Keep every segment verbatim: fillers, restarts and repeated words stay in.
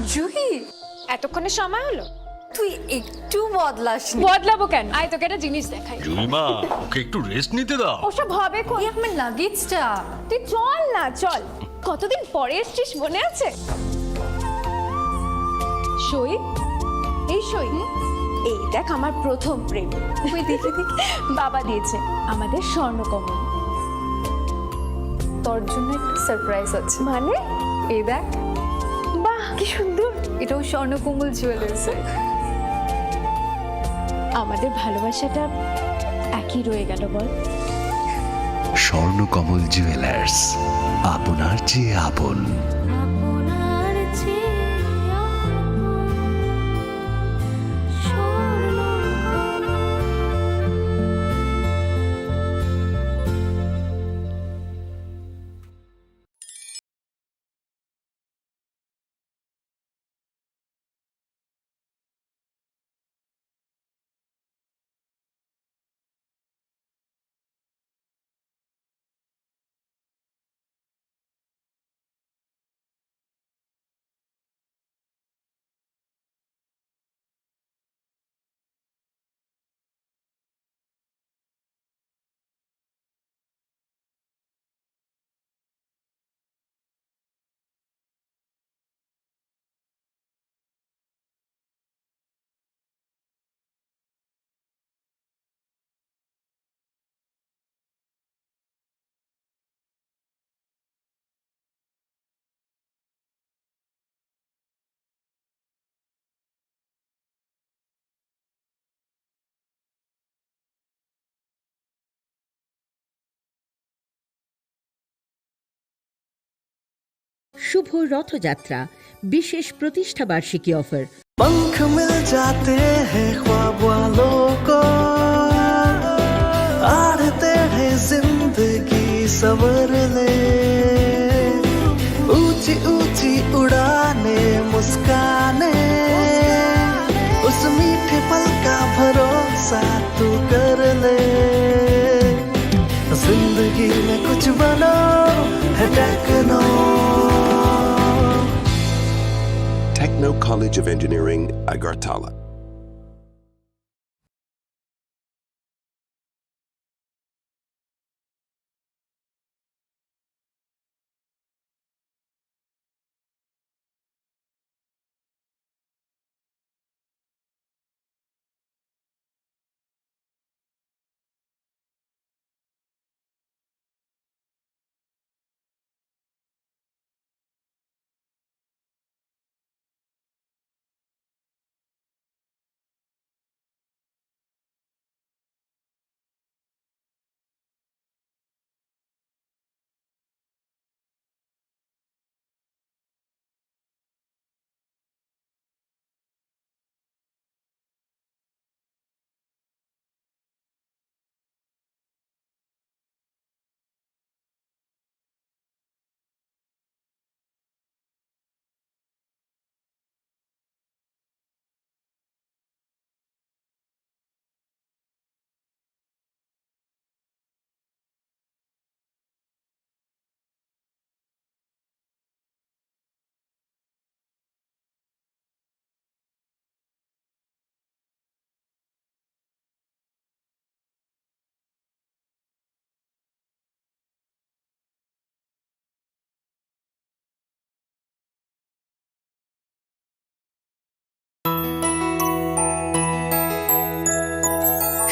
জুহি, এতক্ষণে সময় হলো? তুই একটু বদলাসনি। বদলাবো কেন? আয়, তোকে একটা জিনিস দেখাই। জুইমা, ওকে একটু রেস্ট নিতে দাও। ওসব হবে কোন? এই আমার লাগেজটা। তুই চল না, চল। কতদিন পরে এসছিস, মনে আছে? সই, এই সই। এই দেখ, আমার প্রথম প্রেম। ওই দেখি, দেখি। বাবা দিয়েছে, আমাদের স্বর্ণকমল। তোর জন্য একটা সারপ্রাইজ আছে। মানে? এই দেখ। বাহ, কি সুন্দর। এটাও স্বর্ণকমল জুয়েলার্সের। আমাদের ভালোবাসাটা একই রয়ে গেল, বল? স্বর্ণকমল জুয়েলার্স, আপনার চেয়ে আপন। আপনার চেয়ে আপন। শুভ রথযাত্রা বিশেষ প্রতিষ্ঠাবার্ষিকী অফার। पंख मिल जाते हैं ख्वाब वालों को, आड़ते हैं जिंदगी संवरने। ऊंची ऊंची उड़ाने, मुस्काने, उस मीठे पल का भरोसा तू कर ले। जिंदगी में कुछ बनो है techno. Techno College of Engineering, Agartala.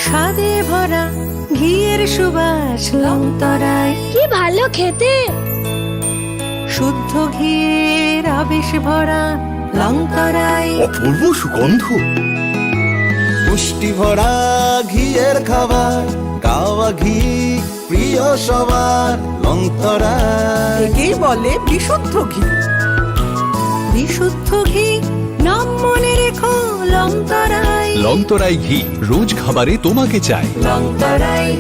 স্বাদে ভরা ঘিয়ের সুবাস লংতরাই। কি ভালো খেতে। শুদ্ধ ঘিয়ের আবেশ ভরা লংতরাই। অপূর্ব সুগন্ধ। পুষ্টি ভরা ঘিয়ের খাবার, গাওয়া ঘি প্রিয় সবার লংতরাই। একেই বলে বিশুদ্ধ ঘি। বিশুদ্ধ ঘি, নাম মনে রেখো লংতরাই। লংতরাই ঘি, রোজ খাবারে তোমাকে চাই। লংতরাই,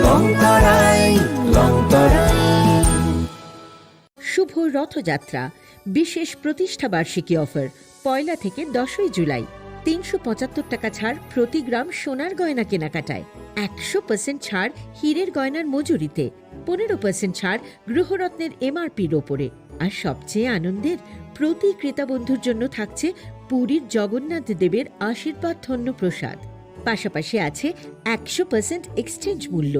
লংতরাই, লংতরাই। শুভ রথযাত্রা বিশেষ প্রতিষ্ঠাবার্ষিকী অফার পয়লা থেকে দশই জুলাই। তিনশো পঁচাত্তর টাকা ছাড় প্রতি গ্রাম সোনার গয়না কেনাকাটায়, একশো পার্সেন্ট ছাড় হীরের গয়নার মজুরিতে, পনেরো পার্সেন্ট ছাড় গৃহরত্নের এমআরপির ওপরে। আর সবচেয়ে আনন্দের, প্রতি ক্রেতা বন্ধুর জন্য থাকছে পুরীর জগন্নাথ দেবের আশীর্বাদ ধন্য প্রসাদ। পাশাপাশি আছে একশো পার্সেন্ট এক্সচেঞ্জ মূল্য।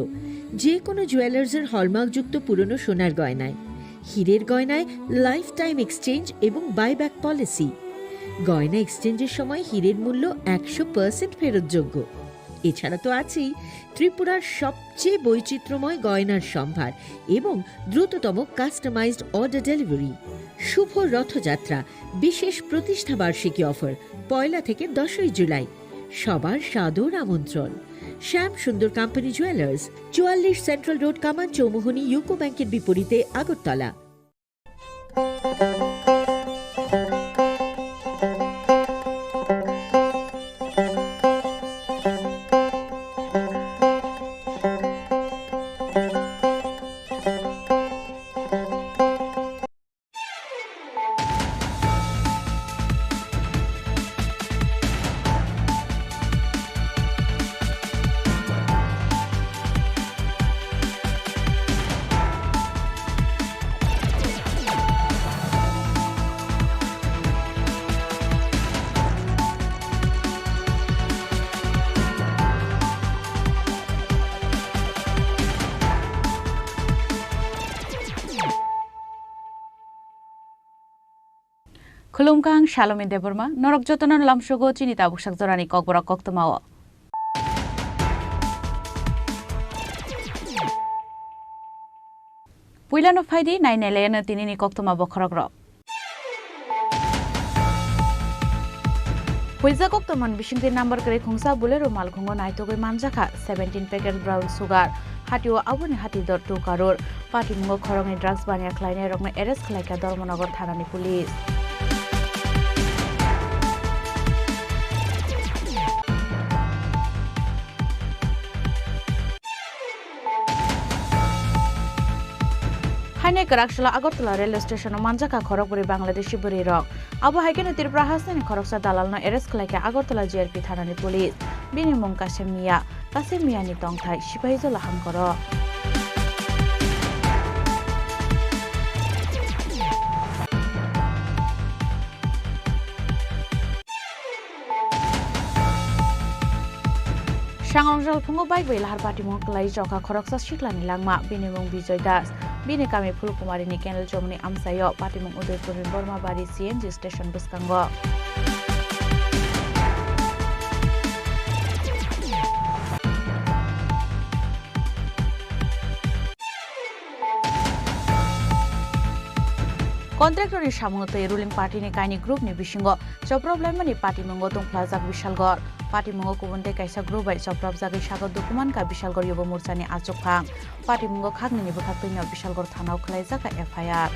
যে কোনো জুয়েলার্সের হলমার্কযুক্ত পুরনো সোনার গয়নায়, হীরের গয়নায় লাইফ টাইম এক্সচেঞ্জ এবং বাইব্যাক পলিসি। গয়না এক্সচেঞ্জের সময় হীরের মূল্য একশো পার্সেন্ট ফেরতযোগ্য। এছাড়া তো আছেই ত্রিপুরার সবচেয়ে বৈচিত্র্যময় গয়নার সম্ভার এবং দ্রুততম কাস্টমাইজড অর্ডার ডেলিভারি। শুভ রথযাত্রা, বিশেষ প্রতিষ্ঠা বার্ষিকী অফার, পয়লা থেকে দশই জুলাই। সবার সাদর আমন্ত্রণ। শ্যাম সুন্দর কোম্পানি জুয়েলার্স, চুয়াল্লিশ সেন্ট্রাল রোড, কামান চৌমুহনী, ইউকো ব্যাংকের বিপরীতে, Agartala. Khulumkha, ang Salomi Debbarma, norok jotono lamsogo chini tabuk sak jorani kokborok koktwmao. Puilano phaidi, nainailaino tinini koktwma bokhorokrok. Huijak koktwmani bisingtwi number kwrwi khungsa Bolero malkhungo naitugwi manjakha seventeen packet brown sugar. Hatio aboni hati dor two karor. Patimungo khoroknwi drugs baniya khlainairokno arrest khlaikha Dharmanagar thanani police. Hainai kwraksalo Agartala railway station-o manjakha khorokbrwi Bangladeshi bwrwirok. Abo hai kheno Tripura hasteni khoroksa dalalno arrest khlaikha Agartala G R P thanani police. Bini mung Kasim Mia. Kasim Miani tongthai Sipahijola hamkoro. Sangrong jalphungo bike bai lahar patimung kwlai chokha khoroksa siklani langma, bini mung Bijoy Das, bini kami Phulkumarini Kendal Chomoni amchaio, patimung Udaipurni Bormabari C N G station bwskango. Contractor ni samung twi ruling party ni kaini group ni bisingo choprop laimani patimungo tongphlajak Bishalgarh. Patimungo kubun tei kaisa group bai choprop jagwi sago dukuman kha Bishalgarh Yubo Morcha ni achukphang. Patimungo khaknini bwkhaktwino Bishalgarh thanao khwlaijak kha F I R.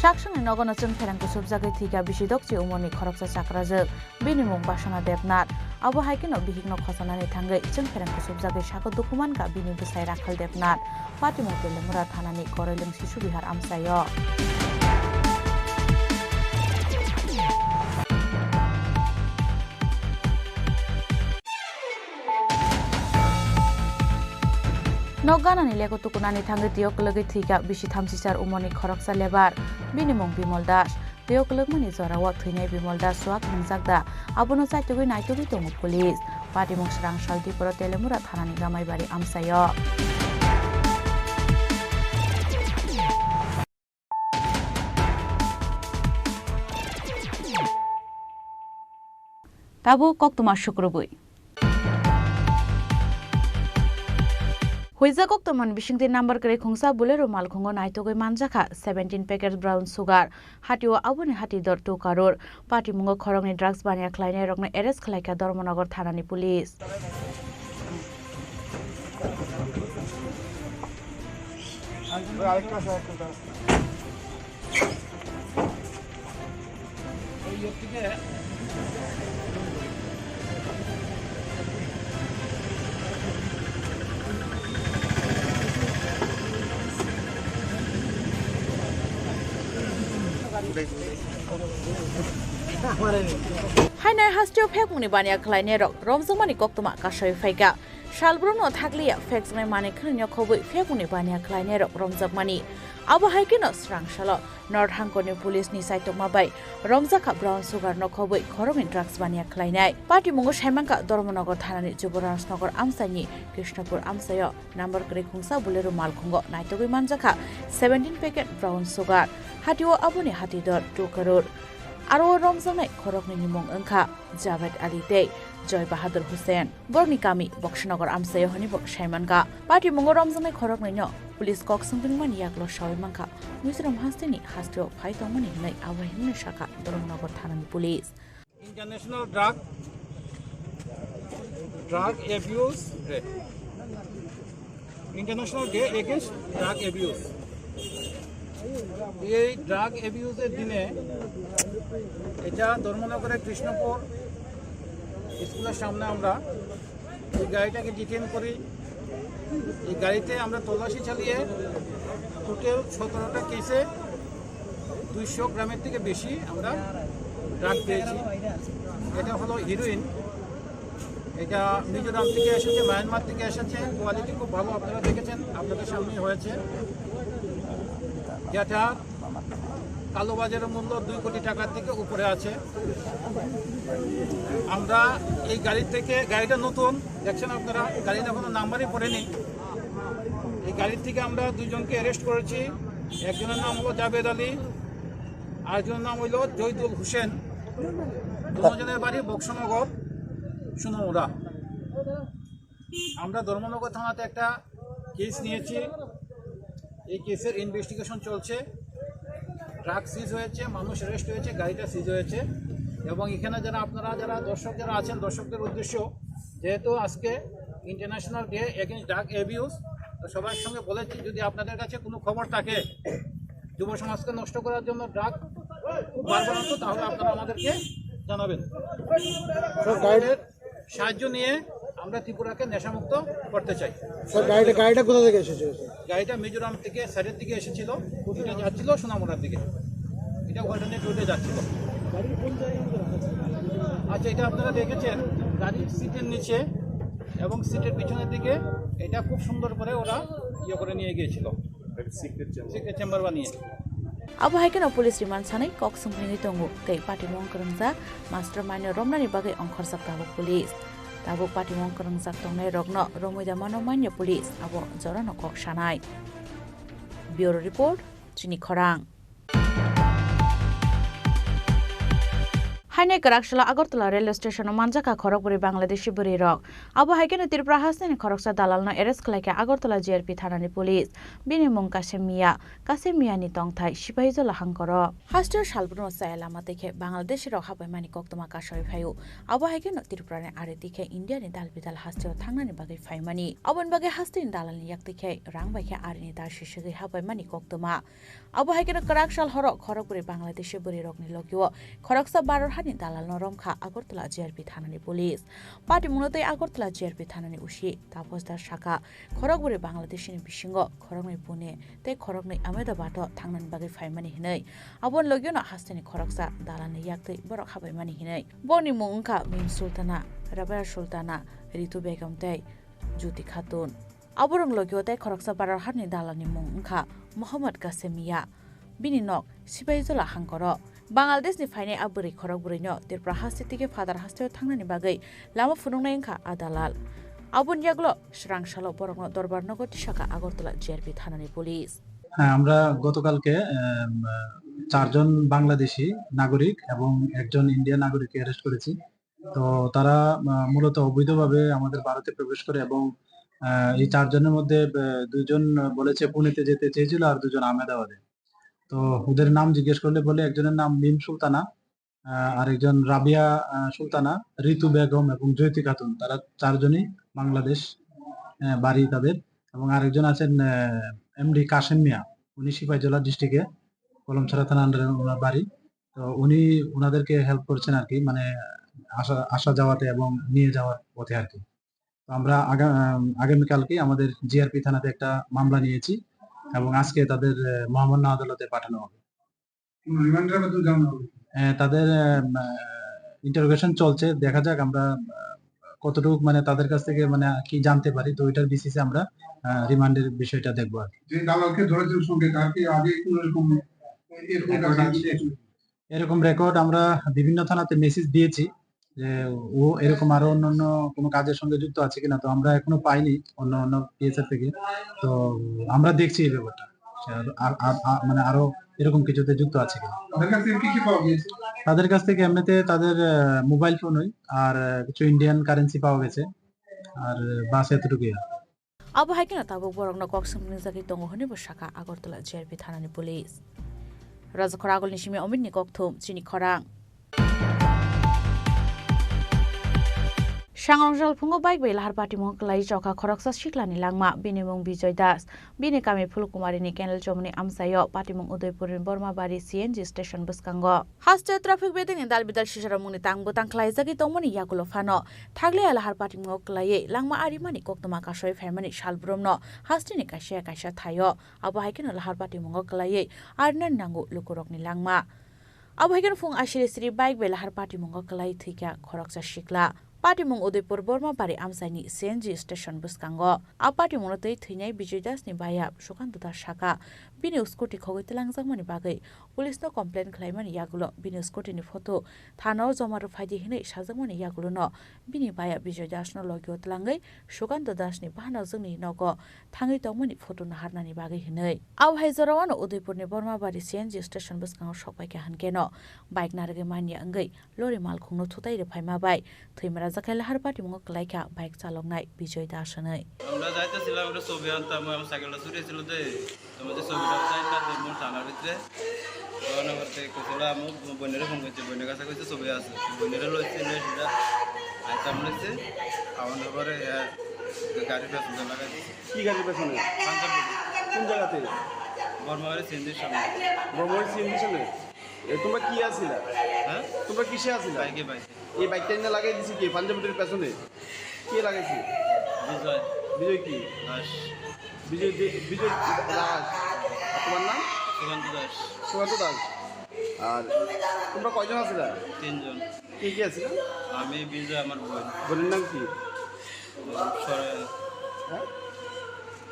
Saksongni nogono chwng pherang kusubjagwi thwikha bisi dokchi umorni khoroksa chakrajwk. Bini mung Basana Debnath. Abo hai kheno bihikno khochanani thangwi chwng pherang kusubjagwi sago dukuman kha bini bwsai Rakhal Debnath. Patimung Teliamura thanani Koroiling Sishu Bihar amchaio. Nok ganani leko tukunani thangwi twiyo kwlwgwi thwikha bisi thamsisar umorni khoroksa lebar, bini mung Bimol Das. Twiyo kwlwkmani jorao thwinai Bimol Das swak wngjak da, abono chaitugwi naitugwi tongo police. Patimung swrang sal Diporo Teliamura thanani Gamaibari amchaio. Tabuk koktwma sukrubwi. Huijak koktwmani bisingtwi number kwrwi khungsa Bolero malkhungo naitugwi manjakha seventeen packet brown sugar. Hatio aboni hati dor two karor. Patimungo khoroknwi drugs baniya khlainairokno arrest khlaikha Dharmanagar thanani police. Hainai hasteo phekmungni baniya khlainairok romjakmani koktwma kasoi phaikha. Salbrumno thakliya phekjaknai manwi khwnwino khobwi phekmungni baniya khlainairok romjakmani. Abo hai kheno swrang salo North Hangkorni police ni saitokma bai romjakha brown sugar no khobwi khoroknwi drugs baniya khlainai. Patimungo saimankha Dharmanagar thanani Juborajnagar amchaini Krishnapur amchaio number kwrwi khungsa Bolero malkhungo naitogwi manjakha seventeen packet brown sugar. Hatio aboni hati dor two crore. Aro romjaknai khoroknwini mung wngkha Javed Ali tei Joy Bahadur Hussain. Borokni kami Boksanagar amchaio hwnwi bo saimankha. Patimungo romjaknai khoroknwino police kok swngtwngmani yaklo sawi mankha Mizoram hasteni hasteo phai tongmani hwnwi abo hai hwnwi sakha Dharmanagar thanani police. International drug, drug abuse day. International Day Against Drug Abuse. এই ড্রাগ অ্যাবিউজের দিনে এটা ধর্মনগরের কৃষ্ণপুর স্কুলের সামনে আমরা এই গাড়িটাকে ডিটেন করি। এই গাড়িতে আমরা তল্লাশি চালিয়ে টোটাল সতেরোটা কেসে দুইশো গ্রামের থেকে বেশি আমরা ড্রাগ পেয়েছি। এটা হলো হিরোইন, এটা মিজোরাম থেকে এসেছে, মায়ানমার থেকে এসেছে। কোয়ালিটি খুব ভালো, আপনারা দেখেছেন, আপনাদের সামনেই হয়েছে। যেটা কালোবাজারের মূল্য দুই কোটি টাকার থেকে উপরে আছে। আমরা এই গাড়ি থেকে, গাড়িটা নতুন, দেখছেন আপনারা, গাড়িটা কোনো নাম্বারই পড়েনি। এই গাড়ি থেকে আমরা দুইজনকে অ্যারেস্ট করেছি। একজনের নাম হলো জাভেদ আলী, আরেকজনের নাম হইল জহিদুল হোসেন। দুজনের বাড়ি বক্সনগর, সুনামুরা। আমরা ধর্মনগর থানাতে একটা কেস নিয়েছি। এই কেসের ইনভেস্টিগেশন চলছে। ড্রাগ সিজ হয়েছে, মানুষ অ্যারেস্ট হয়েছে, গাড়িটা সিজ হয়েছে। এবং এখানে যারা আপনারা, যারা দর্শক যারা আছেন, দর্শকদের উদ্দেশ্য, যেহেতু আজকে international day against drug abuse, তো সবার সঙ্গে বলেছি, যদি আপনাদের কাছে কোনো খবর থাকে, যুব সমাজকে নষ্ট করার জন্য ড্রাগ খুব বারবার হতো, তাহলে আপনারা আমাদেরকে জানাবেন। স্যার, গাড়ি- আপনাদের সাহায্য নিয়ে আমরা ত্রিপুরাকে নেশামুক্ত করতে চাই। স্যার, গাড়িটা, গাড়িটা কোথা থেকে এসেছিল, স্যার? গাড়িটা মিজোরাম থেকে সাইডের দিকে এসেছিল, এটা যাচ্ছিল সোনামুড়ার দিকে, এটা অল্টারনেট রুটে যাচ্ছিল। আচ্ছা, এটা আপনারা দেখেছেন গাড়ির সিটের নিচে এবং সিটের পিছনের দিকে, এটা খুব সুন্দর করে ওরা ইয়ে করে নিয়ে গিয়েছিল। Secret chamber. সিক্রেট চেম্বার বানিয়ে। Abo hai kheno police remand sanwi kok swngphilwi tongo tei patimung kwrwngjak mastermind no romnani bagwi ongkhorjak tabuk police. Tabuk patimung kwrwngjak tongnai rokno romwi da mano manya police abo jorano kok sanai. Bureau Report, Chini Khorang. Hainai kwraksalo Agartala railway station o manjakha khorokbwrwi Bangladeshi bwrwirok. Abo hai kheno Tripura hasteni khoroksa dalalno arrest khlaikha Agartala G R P thanani police. Bini mung Kasim Mia. Kasim Miani tongthai Sipahijola hangkoro. Hasteo salbrumno chaya lama tei khe Bangladeshirok habaimani koktwma kasoi phaio. Abo hai kheno Tripurani ari twi khe Indiani dal bidal hasteo thangnani bagwi phaimani. Aboni bagwi hasteni dalalni yak twi khe rang bai khe arini dar siswgwi habaimani koktwma. Abo hai kheno kwrak sal horo khorokbwrwi Bangladeshi bwrwirokni logio khoroksa Bharat hani dalalno romkha Agartala G R P thanani police. Patimungno tei Agartala G R P thanani usi Tapos Das sakha, khorokbwrwi Bangladeshini bisingo khoroknwi Pune tei khoroknwi Ahmedabad-o thangnani bagwi phaimani hinwi. Aboni logiono hasteni khoroksa dalalni yak twi borok habaimani hinwi. Borokni mung wngkha Mim Sultana, Rabia Sultana, Ritu Begum tei Jyoti Khatun. Aborok logio tei khoroksa Bharat hani dalalni mung wngkha Mohammad Kasim Mia. Bini nok Sipahijola hangkoro. Bangladeshni phainai a bwrwi khorokbwrwino Tripura haste twi khe Phatar hasteo thangnani bagwi lama phunuknai wngkha a dalal. Aboni yaglo swrang salo borokno dorbar nogo tisakha Agartala G R P thanani police. হ্যাঁ, আমরা গতকালকে, আম, চারজন বাংলাদেশি নাগরিক এবং একজন ইন্ডিয়ান নাগরিককে অ্যারেস্ট করেছি। তো তারা, আহ, মূলত অবৈধভাবে আমাদের ভারতে প্রবেশ করে এবং, আহ, এই চারজনের মধ্যে, আহ, দুইজন বলেছে পুনেতে যেতে চেয়েছিল আর দুজন আহমেদাবাদে। তো ওদের নাম জিজ্ঞেস করলে বলে একজনের নাম মিম সুলতানা, আহ, আরেকজন রাবিয়া, আহ, সুলতানা, ঋতু বেগম এবং জয়তী খাতুন। তারা চারজনই বাংলাদেশ, আহ, বাড়ি তাদের। এবং আরেকজন আছেন, আহ, এমডি কাশেম মিয়া, উনি সিপাহীজলা ডিস্ট্রিক্টে কলমছড়া থানা আন্ডারে ওনার বাড়ি। তো উনি ওনাদেরকে হেল্প করছেন আর কি, মানে আসা, আসা যাওয়াতে এবং নিয়ে যাওয়ার পথে আর কি। তো আমরা আগা-, আম, আগামীকালকেই আমাদের জিআরপি থানাতে একটা মামলা নিয়েছি এবং আজকে তাদের, আহ, মহামান্য আদালতে পাঠানো হবে। কোনো রিমান্ডের মাধ্যমে জানানো হবে? আহ, তাদের, আহ, ইন্টারোগেশন চলছে, দেখা যাক আমরা আহ, কতটুকু মানে তাদের কাছ থেকে মানে কি জানতে পারি। তো ওইটার বেসিসে আমরা রিমান্ডের বিষয়টা দেখবো আর কি। যে দালালকে ধরেছেন সঙ্গে, তার কি আগে কোনো এরকম, এরকম রেকর্ড কাজ আছে? এরকম রেকর্ড আমরা বিভিন্ন থানাতে মেসেজ দিয়েছি যে ও এরকম আরো অন্যান্য কোনো কাজের সঙ্গে যুক্ত আছে কিনা। তো আমরা এখনো পাইনি অন্য অন্য পিএসএফ থেকে। তো আমরা দেখছি এই ব্যাপারটা, আর আর- আর- আর- মানে আরো এরকম কিছুতে যুক্ত আছে কিনা। তাদের কাছ থেকে কি কি পাওয়া গিয়েছে? তাদের কাছ থেকে এমনিতে তাদের মোবাইল ফোন ওই আর আহ, কিছু ইন্ডিয়ান কারেন্সি পাওয়া গেছে। আর বাস এতটুকুই। Abo hai kheno tabuk borokno kok swng ringjagwi tongo hwnwi bo sakha Agartala G R P thanani police. Rajakhor Agulni simi Omitni kokthum chini khorang. Sangrong salphungo bike bai lahar patimung kwlai chokha khoroksa siklani langma, bini mung Bijoy Das, bini kami Phulkumarini Canal Chomoni amchaio, patimung Udaipurni Bormabari C N G station bwskango. Haste traffic bedengni dal bidal sisaramungni tang bwtang khlaijagwi tongmani yagulo phano thaglia lahar patimungo kwlaiwi langma arimani koktwma kasoi phaimani salbrumno hasteni kaisa kaisa thaio. Abo hai kheno lahar patimungo kwlaiwi arinani nango lukurokni langma. Abo hai kheno phung asiri siri bike bai lahar patimungo kwlai thwikha khoroksa sikla. Patimung Udaipur Bormabari amchaini C N G station bwskango. A patimungno twi thwinai Bijoy Dasni baya Sukanta Das sakha, bini scooty khogwi twlangjakmani bagwi police no complain khlaimani yagulo bini scooty ni photo thanao joma rwphaidi hwnwi sajakmani yagulono bini baya Bijoy Das no logio twlangwi Sukanta Das ni bahanokjwkni nogo thangwi tongmani photo naharnani bagwi hwnwi. Abo hai jorao ano Udaipurni Bormabari C N G station bwskango sokpaikha hwnkhe no bike narwgwi manya wngwi lori malkhungno thutai rwphaima bai thwimara jakhai lahar patimungo kwlaikha bike chaloknai Bijoy Das hwnwi. আমরা যাইতেছিলাম একটা ছবি আনতাম, আমার সাইকেলটা চুরি ছিল যে, তোমার যে ছবিটা চাইতাম যে মোর থানার ভিতরে। তখন আমার থেকে কইছিল, আমি বইনের ফোন করছি, বইনের কাছে কইছে ছবি আছে। বইনের লইছে, লই সেটা আইতাম লইছে, আমার পরে, আহ, গাড়ির পেছনে লাগাই দিছে। কি গাড়ির পেছনে? পাঞ্জাব। কোন জায়গাতে? বর্মাবাড়ি সিএনজির সামনে। বর্মাবাড়ি সিএনজির সামনে? এ, তোমরা কি আছিলা? হ্যাঁ? তোমরা কিসে আছিলা? বাইকে, বাইকে। এই বাইকটা এনে লাগাই দিছে কে? পাঞ্জাবিটির পেছনে? কে লাগাইছে? বিজয়। বিজয় কি? দাস। বিজয় দে-, বিজয় দাস। আর তোমার নাম? সুকান্ত দাস। সুকান্ত দাস। আর তোমরা কয়জন আছিলা? তিনজন। কে কে আছিলা? আমি, বিজয়, আমার বোন। বোনের নাম কি? শর-, হ্যাঁ?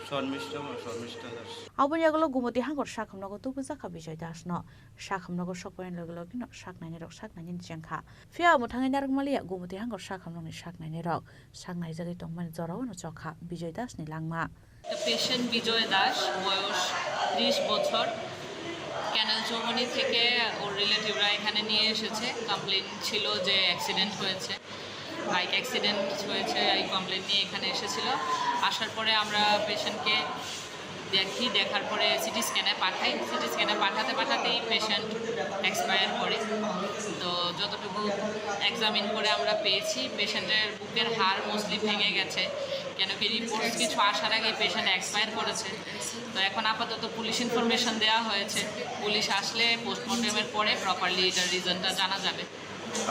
শর্মিষ্ঠা, শর্মিষ্ঠা Das. Aboni yagulo Gumoti hangor sakhamnogo tubujakha Bijoy Das no. Sakhamnogo sokpaini loge loge no saknainai rok saknainani chengkha. Phiya omo thangwi narwk maliya Gumoti hangor sakhamnokni saknainai rok saknaijagwi tongmani jorao no chokha Bijoy Das ni langma. একটা পেশেন্ট বিজয় দাস, বয়স ত্রিশ বছর, ক্যানেল চৌমনি থেকে ওর রিলেটিভরা এখানে নিয়ে এসেছে। কমপ্লেন ছিল যে অ্যাক্সিডেন্ট হয়েছে, বাইক অ্যাক্সিডেন্ট হয়েছে, এই কমপ্লেন নিয়ে এখানে এসেছিল। আসার পরে আমরা পেশেন্টকে দেখি, দেখার পরে সিটি স্ক্যানে পাঠাই। সিটি স্ক্যানে পাঠাতে পাঠাতেই পেশেন্ট এক্সপায়ার করে। তো যতটুকু এক্সামিন করে আমরা পেয়েছি, পেশেন্টের বুকের হাড় মোস্টলি ভেঙে গেছে, কেন কি রিপোর্টস কিছু আসার আগে পেশেন্ট এক্সপায়ার করেছে। তো এখন আপাতত পুলিশ ইনফরমেশন দেওয়া হয়েছে, পুলিশ আসলে পোস্টমর্টমের পরে প্রপারলি এটার রিজনটা জানা যাবে।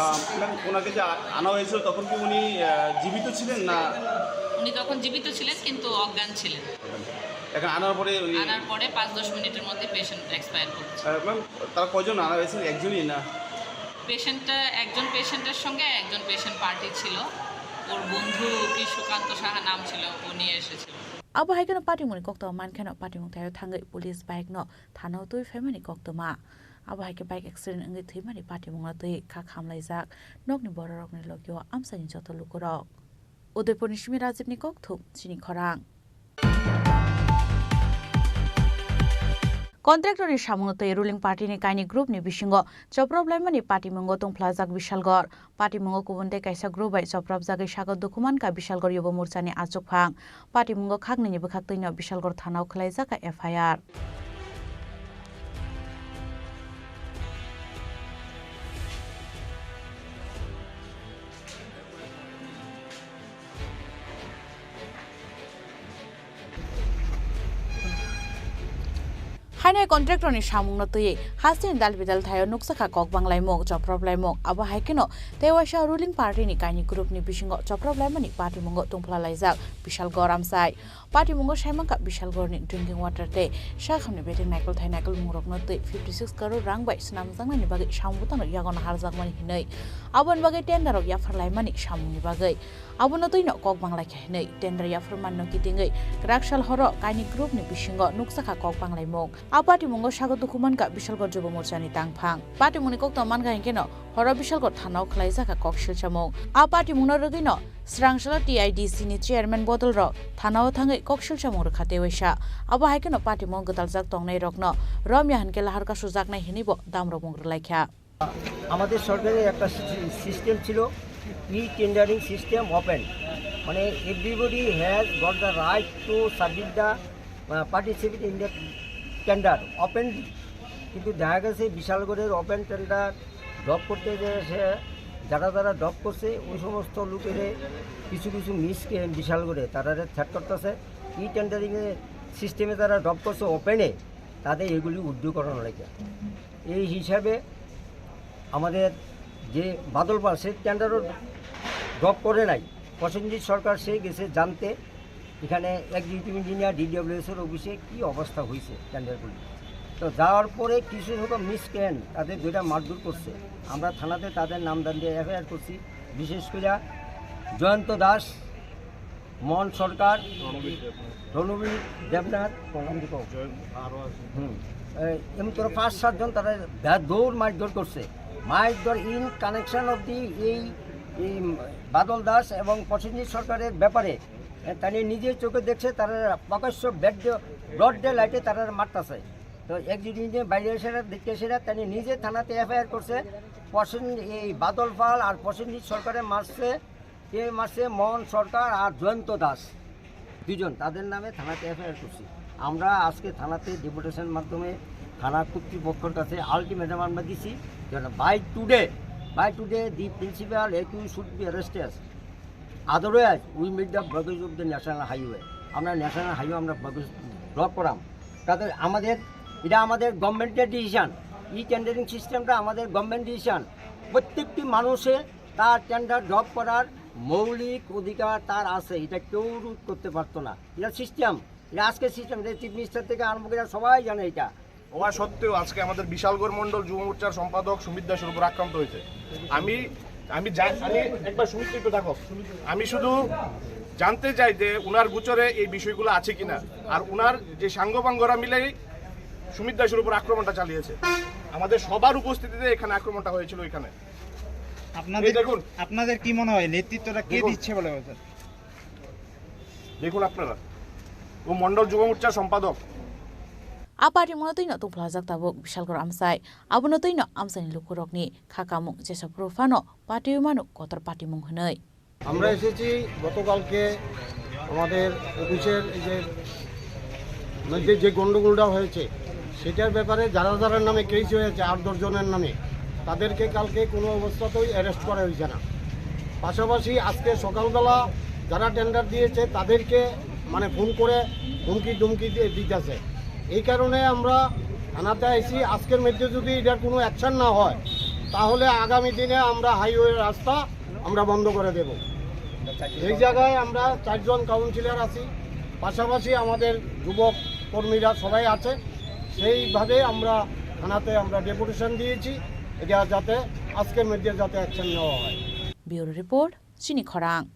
আহ, ম্যাম, ওনাকে যে আ-, আনা হয়েছিল, তখন কি উনি, আহ, জীবিত ছিলেন না? উনি তখন জীবিত ছিলেন, কিন্তু অজ্ঞান ছিলেন। এখন আনার পরে উনি আনার পরে পাঁচ দশ মিনিটের মধ্যে পেশেন্ট এক্সপায়ার করেছে। আহ, ম্যাম, তারা কয়জন আনা হয়েছিল? একজনই না? পেশেন্টটা, একজন পেশেন্টের সঙ্গে একজন পেশেন্ট পার্টি ছিল, ওর বন্ধু কি সুকান্ত সাহা নাম ছিল, ও নিয়ে এসেছিল। Abo hai kheno patimungni koktwma mankheno patimung thaio thangwi police bike no thanao twi phaimani koktwma. Abo hai khe bike accident wngwi thwimani patimungno twi kha khamlaijak nokni bororokni logio amchaini joto lukurok. Udaipurni simi Rajibni kokthum chini khorang. Contractorni samungno twi ruling partyni kainwi groupni bisingo choprop laimani patimungo tongphlajak Bishalgor. Patimungo kubun tei kaisa group bai choprapjagwi sago dukhu mankha Bishalgor Yubo Morchani achukphang. Patimungo khaknwini bwkhaktwino Bishalgor thanao khwlaijakha F I R. Nai contractor ni samung no twiwi hasteni dal bidal thaio nukjakha kok banglaimung, choprop laimung. Abo hai kheno tei waisa ruling party ni kaini group ni bisingo choprop laimani patimungo tungphla laijak Bishalgarh amchai. Patimungo saimankha Bishalgarh ni drinking water tei sakhamni beteng naikol thai naikol mungrokno twi fifty six crore rang bai swnamjaknani bagwi samung bwtano yago naharjakmani hinwi. Aboni bagwi tender rok yaphar laimani samungni bagwi. Abono twino kok banglaikha hinwi tender yaphar manno kitingwi kwrak sal horo kaini group ni bisingo nukjakha kok banglaimung. A patimungo sago dukhu mankha Bishalgarh Jubo Morcha ni tangphang. Patimungni kokto mankha hinkhe no horo Bishalgarh thanao khwlaijakha kok silchamung. A patimungno rwgwino swrangsalo T I D C ni chairman bodol rok thanao thangwi kok silchamung rwkha tei waisa. Abo hai kheno patimung gwtaljak tongnai rokno romya hinkhe lahar kasujaknai hinwi bo damrokmung rwlaikha. আমাদের সরকারের একটা system ছিল, e tendering system open, মানে, everybody has got the right to submit the, আহ, participate in the tender openly। কিন্তু দেখা গেছে বিশালগড়ের ওপেন টেন্ডার ড্রপ করতে যে সে যারা যারা ড্রপ করছে, ওই সমস্ত লোকেরে কিছু কিছু মিসক্রিয়েন্ট বিশালগড়ে তারা থ্রেট করতেছে, ই টেন্ডারিংয়ে সিস্টেমে তারা ড্রপ করছে ওপেনে, তাদের এগুলি উইথড্র করানো লাগে। এই হিসাবে আমাদের যে বাদল পাল, সে টেন্ডারও ড্রপ করে নাই। প্রসেনজিৎ সরকার সে গেছে জানতে এখানে এক্সিকিউটিভ ইঞ্জিনিয়ার ডিডব্লিউএস এর অফিসে কি অবস্থা হয়েছে টেন্ডারগুলি। তো যাওয়ার পরে কিছু সংখ্যক মিসক্রিয়েন্ট তাদের দুইটা মারধর করছে। আমরা থানাতে তাদের নাম দান দিয়ে এফআইআর করছি। বিশেষ করে জয়ন্ত দাস, মোহন সরকার, রণবীর দেবনাথ। রণবীর দেবনাথ, প্রণাম দিত। জয়ন্ত, আরো আছে। হুম। এই, এমন করে পাঁচ সাতজন তারা দা-, দৌড় মারধর করছে। মারধর in connection of the এই, এই বাদল দাস এবং প্রসেনজিৎ সরকারের ব্যাপারে, এ, তারা নিজে চোখে দেখছে, তারা প্রকাশ্য ব্যাড-, ব্রড ডে লাইটে তারা মারতাছে। তো এক্সিকিউটিভ বাইরে এসে দেখতে এসে তারা নিজে থানাতে এফআইআর করছে। প্রসেন-, এই বাদল পাল আর প্রসেনজিৎ সরকারের মারছে। কে মারছে? মোহন সরকার আর জয়ন্ত দাস, দুজন, তাদের নামে থানাতে এফআইআর করছি। আমরা আজকে থানাতে ডেপুটেশন মাধ্যমে থানা কর্তৃপক্ষের কাছে আলটিমেটাম আমরা দিছি, যেন by today, by today the principal accused should be arrested, otherwise we meet the blockage of the national highway। আমরা ন্যাশনাল হাইওয়ে আমরা ব্লক করাম। তাদের, আমাদের, এটা আমাদের গভর্নমেন্টের ডিসিশন। ই টেন্ডারিং সিস্টেমটা আমাদের গভর্নমেন্ট ডিসিশন। প্রত্যেকটি মানুষের তার টেন্ডার ড্রপ করার মৌলিক অধিকার তার আছে, এটা কেউ রোধ করতে পারতো না। এটা সিস্টেম, এটা আজকে সিস্টেম, এটা চিফ মিনিস্টার থেকে আরম্ভ করে সবাই জানে এটা। হওয়া সত্ত্বেও আজকে আমাদের বিশালগড় মণ্ডল যুব মোর্চার সম্পাদক সুমিত দাসের উপর আক্রান্ত হয়েছে। আমি, আমি জা-, আমি একবার সুমিত একটু ডাকো। আমি শুধু জানতে চাই যে উনার গোচরে এই বিষয়গুলো আছে কিনা, আর উনার যে সাঙ্গপাঙ্গরা মিলেই সুমিত দাসের উপর আক্রমণটা চালিয়েছে। আমাদের সবার উপস্থিতিতে এখানে আক্রমণটা হয়েছিল এখানে। আপনাদের, এই দেখুন। আপনাদের কি মনে হয় নেতৃত্বটা কে দেখুন। দিচ্ছে বলে মনে হয়? দেখুন আপনারা, ও মণ্ডল যুব মোর্চার সম্পাদক। A patimungno twino tungphlajak tabuk Bishalgarh amchai. Abono twino amchaini lukurokni kha kamung jesa phuru phano patiwi mano kotor patimung hwnwi. আমরা এসেছি গতকালকে আমাদের অফিসের এই যে মধ্যে যে গন্ডগোলটা হয়েছে, সেটার ব্যাপারে যারা যারা নামে কেস হয়েছে, আট দশ জনের নামে, তাদেরকে কালকে কোনো অবস্থাতেই অ্যারেস্ট করা হয়েছে না। পাশাপাশি আজকে সকালবেলা যারা টেন্ডার দিয়েছে, তাদেরকে মানে ফোন করে হুমকি ধুমকি দিয়ে দিতেছে। এই কারণে আমরা থানাতে আইছি। আজকের মধ্যে যদি এটার কোনো অ্যাকশন না হয়, তাহলে আগামী দিনে আমরা হাইওয়ে রাস্তা আমরা বন্ধ করে দেব। এই জায়গায় আমরা চারজন কাউন্সিলর আছি, পাশাপাশি আমাদের যুবক কর্মীরা সবাই আছে। সেইভাবে আমরা থানাতে আমরা ডেপুটেশন দিয়েছি, এটা যাতে আজকের মধ্যে যাতে অ্যাকশন নেওয়া হয়। Bureau report, Chini Khorang.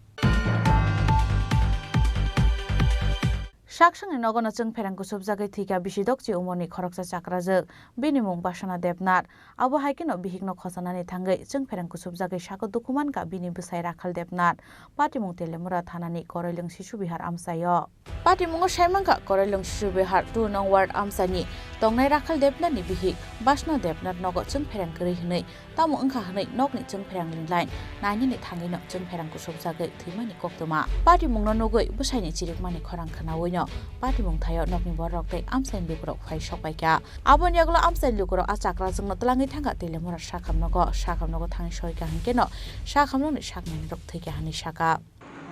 Saksangni nogono chwngpherang kusubjagwi thwikha bisi dokchi umorni khoroksa chakrajwk, bini mung Basana Debnath. Abo hai kheno bihikno khosanani thangwi chwngpherang kusubjagwi sago dukhu mankha bini bwsai Rakhal Debnath. Patimung Telemura thanani Koroilwng Sisubihar amchaio. Patimungo saimankha Koroilwng Sisubihar two nong ward amchaini tongnai Rakhal Debnathni bihik Basana Debnath nogo chwngpherang kwrwi hwnwi. Tamo wngkha hwnwi nokni chwngpherang line nainani thangwino chwngpherang kusubjagwi thwimani koktwma. Patimungno nugwi bwsaini chirikmani khorang khwnawino patimung thaio nokni bororok tei amchaini lukurok phai sokpaikha. Aboni yagulo amchaini lukurok a chakrajwkno twlangwi thangkha Telemura sakhamnogo. Sakhamnogo thangwi soikha hwnkhe no sakhamnokni saknainirok thwikha hwnwi sakha.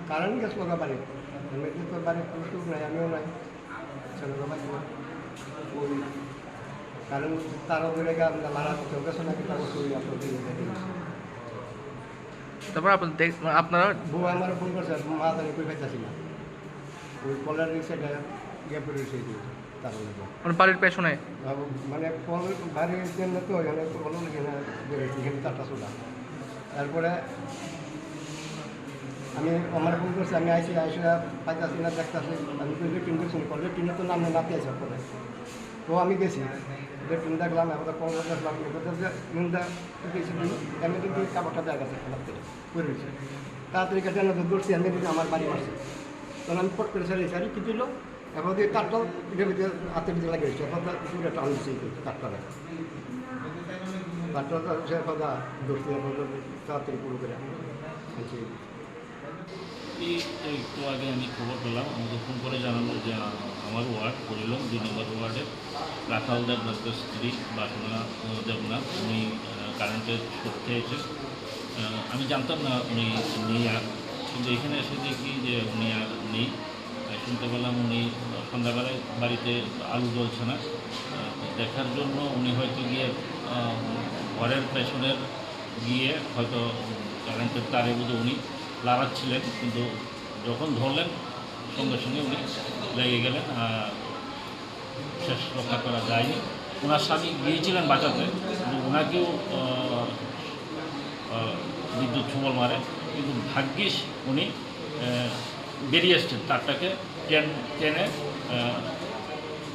Current গেছে ওরা বাড়ি, আমি তো বাড়ি কোনো কেউ নাই, আমিও নাই। ছেলেরা বাড়ি না। ওই কারণ তারা ধরে গেল, আমরা মারা করতে ওকে শোনা কি তারা শুরু আপনার দিয়ে দেখে নিচ্ছে। তারপর আপনার দেখ-, মানে আপনারা বউ আমার ফোন করছে, মা জানি কই পাইতাছি না, ওই কলের রিক্সাটা গিয়ে পড়ে রয়েছে এই যে তার মধ্যে। মানে বাড়ির পেছনে? আর মানে কল বাড়ির জন্য তো এখানে তো কল এখানে বেরোচ্ছে, এখানে চারটা চুলা। তারপরে আমি আমার ফোন করছি, আমি আইসি, আইসি পাইতাছি না, দেখতাছি, আমি তো লেট্রিন দেখছি, কল লেট্রিনে তো নামে নাতে আছে পরে। তো আমি গেছি, লেট্রিন দেখলাম, এবার কল দেখলাম, এবার যে নিন্দা কিছু দিন, এমনি কিন্তু কাপড়টা দেখা গেছে খেলার থেকে, পড়ে রয়েছে। তাড়াতাড়ি কেটে না ধরছি, এমনি কিন্তু আমার বাড়ি মারছে। তখন আমি ফট করে সারি, সারি কি দিল? এবার দিয়ে কাঠটা এটার ভিতরে হাতের ভিতরে লাগিয়ে দিচ্ছে, এবার তার উপরে টান দিচ্ছে এই কাঠটা। কাঠটা তো সে কথা ধরছি, এবার তাড়াতাড়ি পুরো করে আনছি। এই তো একটু আগে আমি খবর পেলাম, আমাকে ফোন করে জানালো যে, আ-, আমার ওয়ার্ড, করিলং দুই নম্বর ওয়ার্ডের রাখাল দেবনাথের স্ত্রী বাসনা, আ, দেবনাথ, উনি, আ, কারেন্টের শর্ট খেয়েছেন। আ, আমি জানতাম না উনি নেই আর, কিন্তু এখানে এসে দেখি যে উনি আর নেই। আ, শুনতে পেলাম উনি সন্ধ্যাবেলায় বাড়িতে আলো জ্বলছে না। আ, দেখার জন্য উনি হয়তো গিয়ে, আ, ঘরের পেছনের গিয়ে হয়তো কারেন্টের তারে বুঝে উনি লাড়াচ্ছিলেন, কিন্তু যখন ধরলেন সঙ্গে সঙ্গে উনি লেগে গেলেন। আহ, শেষ রক্ষা করা যায়নি। ওনার স্বামী গিয়েছিলেন বাঁচাতে, কিন্তু ওনাকেও, আহ, আহ, বিদ্যুৎ ছোবল মারে, কিন্তু ভাগ্যিস উনি, আহ, বেরিয়ে এসছেন, তারটাকে টেন-, টেনে, আহ,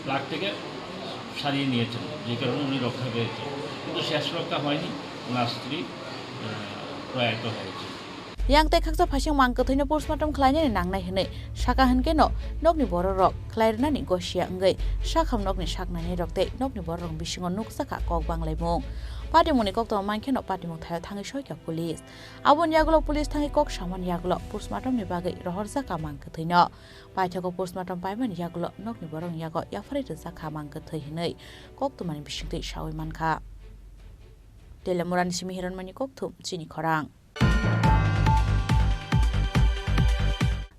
প্লাগ থেকে সারিয়ে নিয়েছেন, যে কারণে উনি রক্ষা পেয়েছেন, কিন্তু শেষ রক্ষা হয়নি, ওনার স্ত্রী, আহ, প্রয়াত হয়েছে। Yang tei khaksa phaising mang kwthwino postmortem khlainani nangnai hwnwi sakha hwnkhe no nokni borok rok khlai rwnani gosia wngwi sakham nokni saknainai rok tei nokni borok rok bisingo nukjakha kok banglaimung. Patimungni koktwma mankhe no patimung thaio thangwi soikha police. Aboni yagulo police thangwi kok samani yagulo postmortem ni bagwi rohorjakha mang kwthwino. Paithago postmortem paimani yagulo nokni borokni yago yapharwi rwjakha mang kwthwi hwnwi koktwmani bisingtwi sawi mankha. Telemurani simi Hiranmani kokthum chini khorang.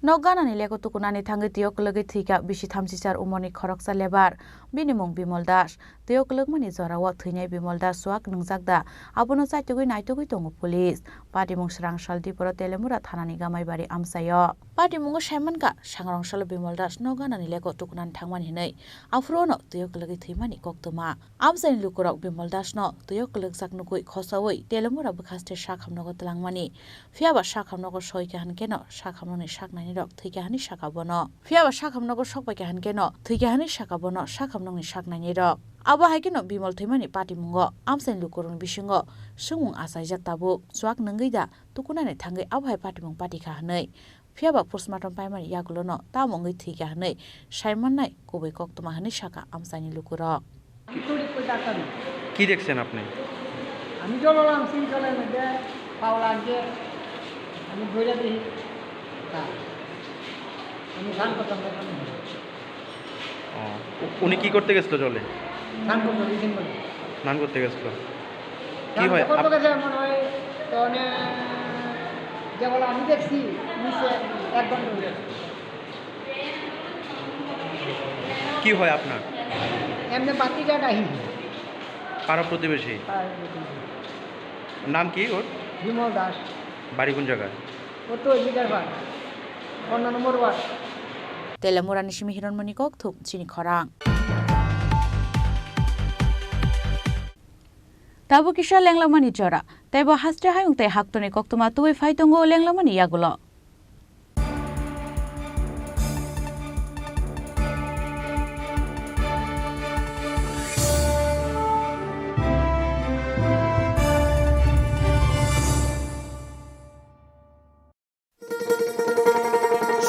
Nok ganani leko tukunani thangwi twiyo kwlwgwi thwikha bisi thamchi char umorni khoroksa lebar. Bini mung Bimol Das. Twiyo kwlwkmani jorao thwinai Bimol Das chuak nwngjak da, abono chaitugwi naitugwi tongo police. Patimung swrang sal Diporo Telemura thanani Gamaibari amchaio. Patimungo saimankha, sangrong salo Bimol Das nok ganani leko tukunani thangmani hwnwi. Aphuru ono twiyo kwlwgwi thwimani koktwma. Amchaini lukurok Bimol Dasno twiyo kwlwkjak nugwi khosaui Telemura bwkhaste sakhamnogo twlangmani. Phiyaba sakhamnogo soikha hwnkhe no sakhamnokni saknainirok thwikha hwnwi sakha bono. Phiyaba sakhamnogo sokpaikha hwnkhe no thwikha hwnwi sakha bono sakhamnokni saknainirok. Abo hai kheno Bimol thwimani patimungo amchaini lukurokni bisingo swngmung achaijak tabuk, chuak nwngwi da tukunani thangwi abo hai patimung patikha hwnwi. Phiyaba postmortem paimani yagulono tamo wngwi thwikha hwnwi saimannai kubui koktwma hwnwi sakha amchaini lukurok. কি দেখছেন আপনি? আমি জল লামছি, জলের মধ্যে পাও লাগছে, আমি ধরে দিই। হ্যাঁ, আমি স্নান করতাম, করতাম। ও, উ-, উনি কি করতে গেছিল জলে? স্নান করতে গেছিল। স্নান করতে গেছিল। কি স্নান হয় করতে আপ- গেছে মনে হয়, তো মানে, যে বলে আমি দেখছি, নিচে এক ঘন্টা হয়ে গেছে। কি হয় আপনার? এমনি বাতিঘাট আহি। পাড়া প্রতিবেশী? পাড়া প্রতিবেশী। নাম কি ওর? বিমল দাস। বাড়ি কোন জায়গায়? ও তো লিডার পাড়, পনেরো নম্বর word. Telemurani simi Hiranmani kokthum chini khorang. Tabuk kisa lenglamani jora, teibo haste hayung tei haktorni koktwma tubui phai tongo lenglamani yagulo.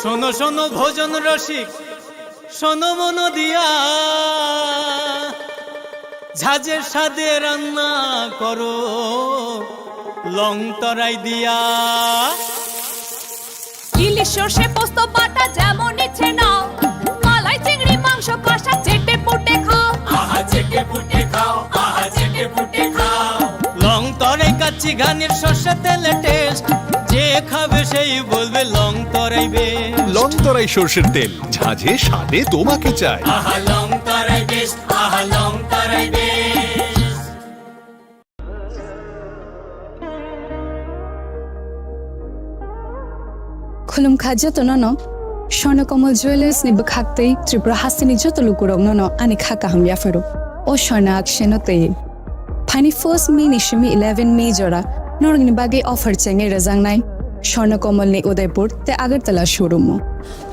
শোনো শোনো ভোজন রসিক, শোনো মন দিয়া, ঝাঁঝের স্বাদে রান্না করো লং তরাই দিয়া। ইলিশ সর্ষে পোস্ত বাটা যেমন ইচ্ছে নাও, মালাই চিংড়ি মাংস কষা চেটে পুটে খাও। আহা চেটে পুটে খাও, আহা চেটে পুটে খাও। লং তরাই কাচ্চি ঘানির সর্ষে তেলে টেস্ট, যে খাবে সেই বলবে লং তরাই বেস্ট। লং তরাই সর্ষের তেল, ঝাঁঝে স্বাদে তোমাকে চাই। আহা লং তরাই Best, aha long tarai best. Khulumkha jotono no Swarna Kamal Jewellers ni bwkhak tei Tripura hasteni joto lukurokno no ani kha kaham yapharo. O Swarna Akshay no tei. Phaini first May ni simi eleven May jora norokni bagwi offer chengwi rwjaknai Swarna Kamal ni Udaipur tei Agartala showroom o.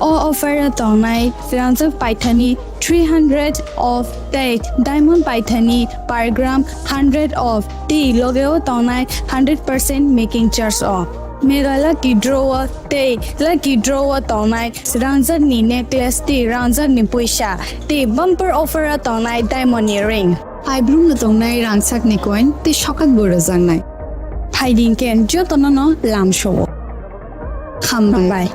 O offer o tongnai rangjak paithani three hundred of tei diamond paithani per gram hundred of tei loge o tongnai hundred percent making charge o. Mega lucky draw o tei lucky draw o tongnai rangjak ni necklace tei rangjak ni puisa tei bumper offer o tongnai diamond ni ring. Paibrumno tongnai rangchakni coin tei sokakbo rwjaknai. Phaidi hwnkhe jotono no lamsao. Hambai.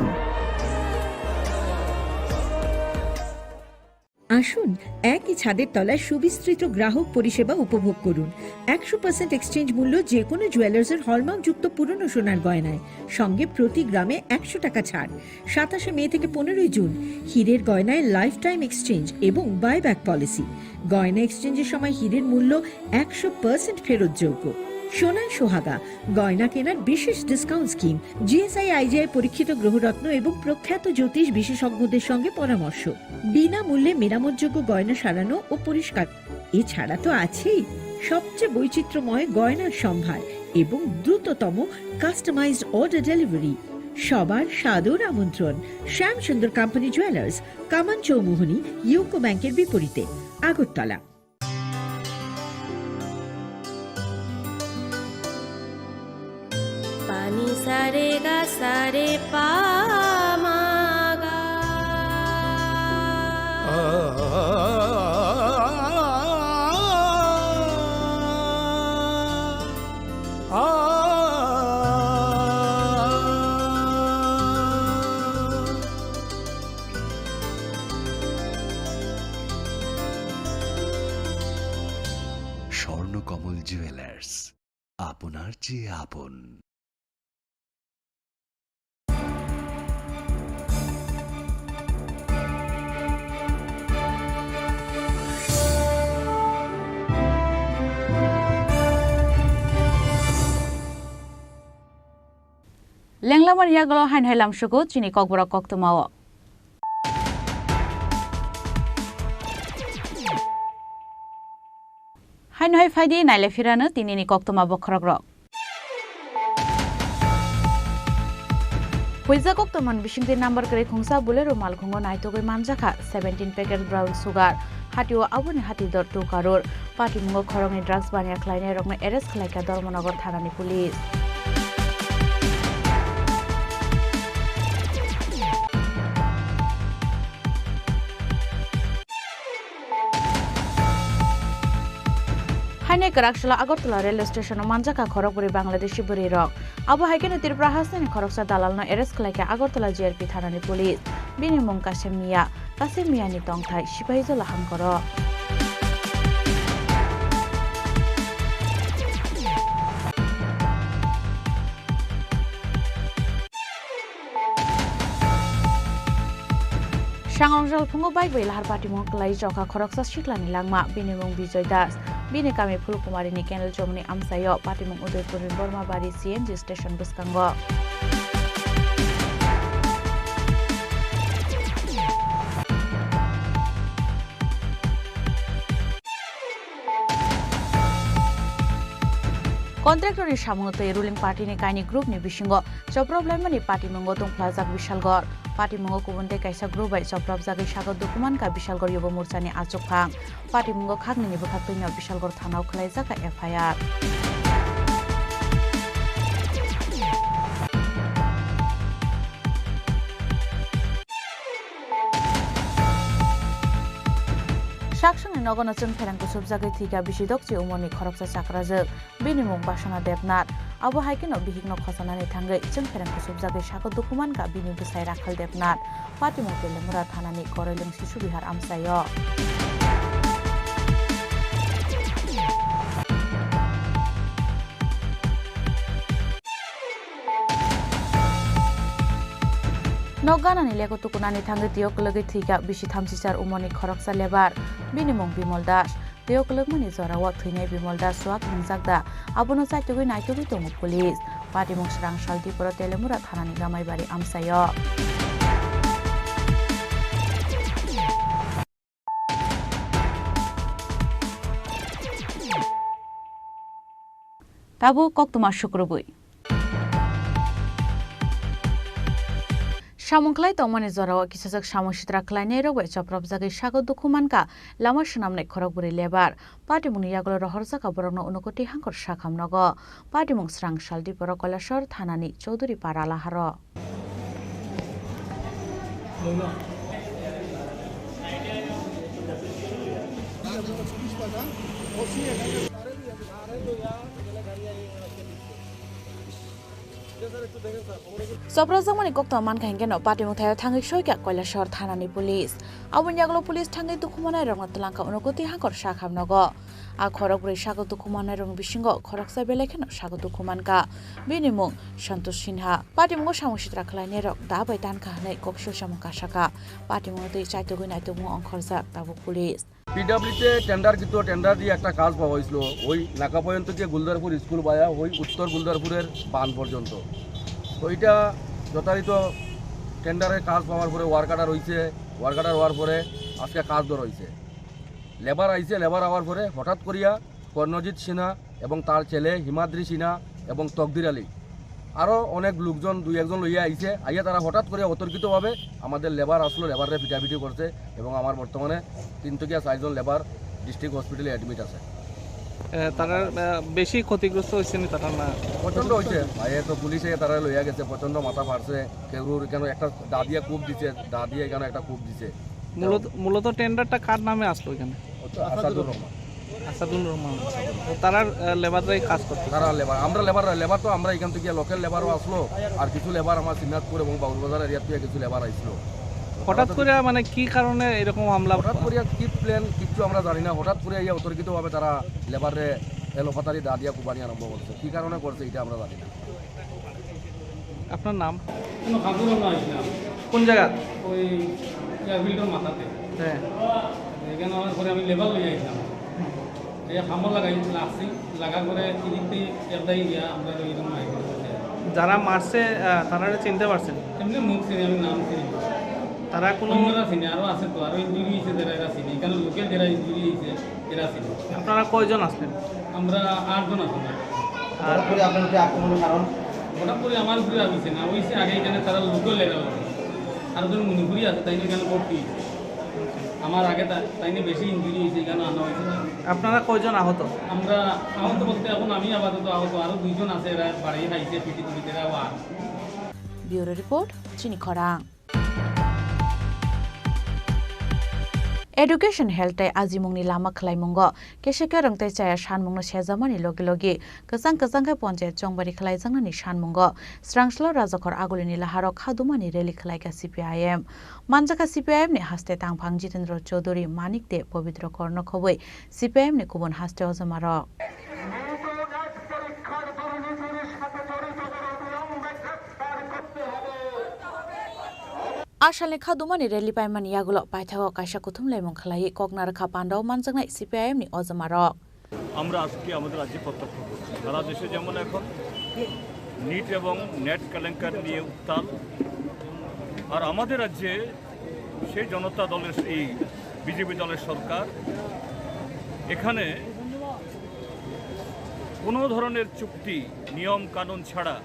আসুন, একই ছাদের তলায় সুবিস্তৃত গ্রাহক পরিষেবা উপভোগ করুন। একশো পার্সেন্ট এক্সচেঞ্জ মূল্য যে কোনো জুয়েলার্সের হলমার্কযুক্ত পুরনো সোনার গয়নায়, সঙ্গে প্রতি গ্রামে একশো টাকা ছাড়। সাতাশে মে থেকে পনেরোই জুন, হীরের গয়নায় লাইফ টাইম এক্সচেঞ্জ এবং বাইব্যাক পলিসি। গয়না এক্সচেঞ্জের সময় হীরের মূল্য একশো পার্সেন্ট ফেরতযোগ্য। সোনায় সোহাগা, গয়না কেনার বিশেষ ডিসকাউন্ট স্কিম, জিএসআই আইজিআই পরীক্ষিত গ্রহরত্ন এবং প্রখ্যাত জ্যোতিষ বিশেষজ্ঞদের সঙ্গে পরামর্শ, বিনামূল্যে মেরামতযোগ্য গয়না সারানো ও পরিষ্কার। এছাড়া তো আছেই সবচেয়ে বৈচিত্র্যময় গয়নার সম্ভার এবং দ্রুততম কাস্টমাইজড অর্ডার ডেলিভারি। সবার সাদর আমন্ত্রণ শ্যাম সুন্দর কোম্পানি জুয়েলার্স, কামান চৌমুহনী, ইউকো ব্যাংকের বিপরীতে, Agartala. Pani sare ga sare pa ma ga. Swarnakamal jewellers, আপনার চেয়ে আপন। Lenglamani yagulo haino hai lamsugo chini kokborok koktwmao. Haino hai phaidi naile phirano tinini koktwma bokhorokrok. Puija koktwmani bisingtwi number kwrwi khungsa Bolero malkhungo naitugwi manjakha seventeen packet brown sugar. Hatio aboni hati dor two karor. Patimungo khoroknwi drugs baniya khlainairokno arrest khlaikha Dharmanagar thanani police. Haino kwraksalo Agartala railway station-o manjakha khorokbrwi Bangladeshi bwrwirok. Abo hai kheno Tripura hasteni khoroksa dalalno arrest khlaikha Agartala G R P thanani police. Bini mung Kasim Mia. Kasim Miani tongthai Sipahijola hamkoro. Sangongjal phungo bike bai lahar patimung kwlai chokha khoroksa siklani langma, bini mung Bijoy Das, bini kami Phulkumarini Kendal Chomoni amchaio, patimung Udaipurni Bormabari C N G station bwskango. Contractor ni samung twi ruling party ni kaini group ni bisingo choprop laimani patimungo tongphlajak Bishalgor. Patimungo kubun tei kaisa group bai chopropjagwi sago dukumankha Bishalgor Yubo Morcha ni achukphang. Patimungo khaknini bwkhaktwino Bishalgor thanao khwlaijakha F I R. Saksongni nogono chwng pherang kusubjagwi thwikha bisi dokchi umorni khoroksa chakrajwk. Bini mung Basana Debnath. Abo hai kheno bihikno khochanani thangwi chwng pherang kusubjagwi sago dukumankha bini bwsai Rakhal Debnath. Patimung Teliamura thanani Koroilwng Sisubihar amchaio. Nok ganani leko tukunani thangwi twiyo kwlwgwi thwikha bisi thamsichar umorni khoroksa lebar, bini mung Bimol Das. Twiyo kwlwkmani jorao thwinai Bimol Das swak wngjak da, abono chaitugwi naitugwi tongo police. Patimung Srangsal Diporo Telemura thanani Gamaibari amchaio. Tabuk koktwma sukrubwi. Samung khlai tongmani jorao kisajak samung sitra khlainairok bai chopropjagwi sago dukhu mankha lama swnamnai khorokbwrwi lebar. Patimungni yagulo rohorjakha borokno unokoti hangkor sakham nogo. Patimung Srangsal Diporo Koilashor thanani Chaudhuri Para laharo. Chopropjakmani koktwma mankha hinkhe no patimung thaio thangwi soikha Koilashor thanani police. Aboni yagulo police thangwi dukhu manairokno twlangkha unokoti hangkor sakham nogo. A khorokbwrwi sago dukhu manairokni bisingo khoroksa belai kheno sago dukhu mankha. Bini mung Santosh Sinha. Patimungo samung sitra khlainairok da bai tankha hwnwi kok sui samung kasakha. Patimungo twi chaitugwi naitugmung ongkhorjak tabuk police. পিডব্লিউডিতে টেন্ডারকৃত, টেন্ডার দিয়ে একটা কাজ পাওয়া হয়েছিল, ওই নাকা পর্যন্ত গিয়ে গুলদারপুর স্কুল বায়া ওই উত্তর গুলদারপুরের বাঁধ পর্যন্ত। তো এটা যথারীত টেন্ডারের কাজ পাওয়ার পরে ওয়ার্ক অর্ডার হয়েছে, ওয়ার্ক অর্ডার হওয়ার পরে আজকে কাজ ধরা হয়েছে। লেবার আইছে, লেবার আওয়ার পরে হঠাৎ করিয়া কর্ণজিৎ সিনহা এবং তার ছেলে হিমাদ্রি সিনহা এবং তকদির আলী আরও অনেক লোকজন দুই একজন লইয়া আইছে। আইয়া তারা হঠাৎ করে অতর্কিতভাবে আমাদের লেবার আসলো, লেবাররে পিটাপিটি করছে এবং আমার বর্তমানে তিন থেকে চারজন লেবার ডিস্ট্রিক্ট হসপিটালে অ্যাডমিট আছে। এ, তারা, এ, বেশি ক্ষতিগ্রস্ত হয়েছে নি তারা না? প্রচণ্ড হয়েছে, বাইরে তো পুলিশে তারা লইয়া গেছে, প্রচণ্ড মাথা ফাটছে, কেউর কেন একটা দা দিয়ে কূপ দিছে, দা দিয়ে এখানে একটা কূপ দিছে। মূলত, মূলত টেন্ডারটা কার নামে আসলো এখানে? ও তো আসাদুর রহমান। আসাদুর রহমান। তো তারা, আহ, লেবাররাই কাজ করতো? তারা লেবার, আমরা লেবার, লেবার তো আমরা এখান থেকে লোকাল লেবারও আসলো, আর কিছু লেবার আমার শ্রীনাথপুর এবং বাউরবাজার এরিয়া থেকে কিছু লেবার আইছিল। হঠাৎ করে মানে কি কারণে এরকম হামলা? হঠাৎ করে কি প্ল্যান কিচ্ছু আমরা জানি না, হঠাৎ করে এই অতর্কিতভাবে তারা লেবাররে এলোপাতাড়ি দা দিয়া কুবানি আরম্ভ করছে। কি কারণে করছে এটা আমরা জানি না। আপনার নাম? কোনো খাবুর আমরা আসলাম। কোন জায়গা? ওই এয়ারফিল্ডের মাথাতে। হ্যাঁ। এখানে আমার পরে আমি লেবার লইয়া আসলাম। এই হামলা লাগাই, লাগছি, লাগার পরে এদিক থেকে একটাই গিয়া আমরা ওই রকম আই করতে চাই। যারা মারছে, আহ, তারা চিনতে পারছেন? এমনি মুখ চিনি, আমি নাম চিনি। তারা কোনো অন্যরা চিনি, আরো আছে তো, আরো ইঞ্জুরি হয়েছে যারা, এরা চিনি। এখানে লোকাল যারা ইঞ্জুরি হয়েছে, এরা চিনি। আপনারা কয়জন আসলেন? আমরা আটজন আসলাম। আর হঠাৎ করে আপনার উপরে আক্রমণের কারণ? হঠাৎ করে আমার উপরে আর হয়েছে না, হয়েছে আগে এখানে তারা লোকাল এরা হয়েছে। আরো জন মণিপুরি আছে, তাই এখানে ভর্তি হয়েছে। আমার আগে তা-, তাই নিয়ে বেশি ইঞ্জুরি হয়েছে, এখানে আনা হয়েছে না। আপনারা কয়জন আহত? আমরা আহত বলতে এখন আমি আপাতত আহত, আরো দুইজন আছে, এরা বাড়ি খাইছে, পিটি পিটি এরা আর। Bureau report, Chini Khorang. Education, health tei ajimungni lama khlaimungo kese kereng tei chaya sanmungno sejamani logi logi kwchang kwchang khe ponchayat chongbari khlaijaknani sanmungo Srangsalo Rajakhor Agulini laharo khadumani rally khlaikha C P I M. Manjakha C P I M ni haste tangphang Jitendra Chaudhuri, Manik de Pobitro Korno khobwi C P I M ni kubun haste ojomarok. Asalni khadumani rally paimani yagulo paithago kaisa kuthum laimung khlaiwi kok narwkha pandao manjaknai C P I M ni ojomarok. আমরা আজকে আমাদের রাজ্যে প্রত্যক্ষ করছি, সারা দেশে যেমন এখন নিট এবং নেট কেলেঙ্কারি নিয়ে উত্তাল, আর আমাদের রাজ্যে সেই জনতা দলের, এই বিজেপি দলের সরকার এখানে কোনো ধরনের চুক্তি, নিয়ম কানুন ছাড়া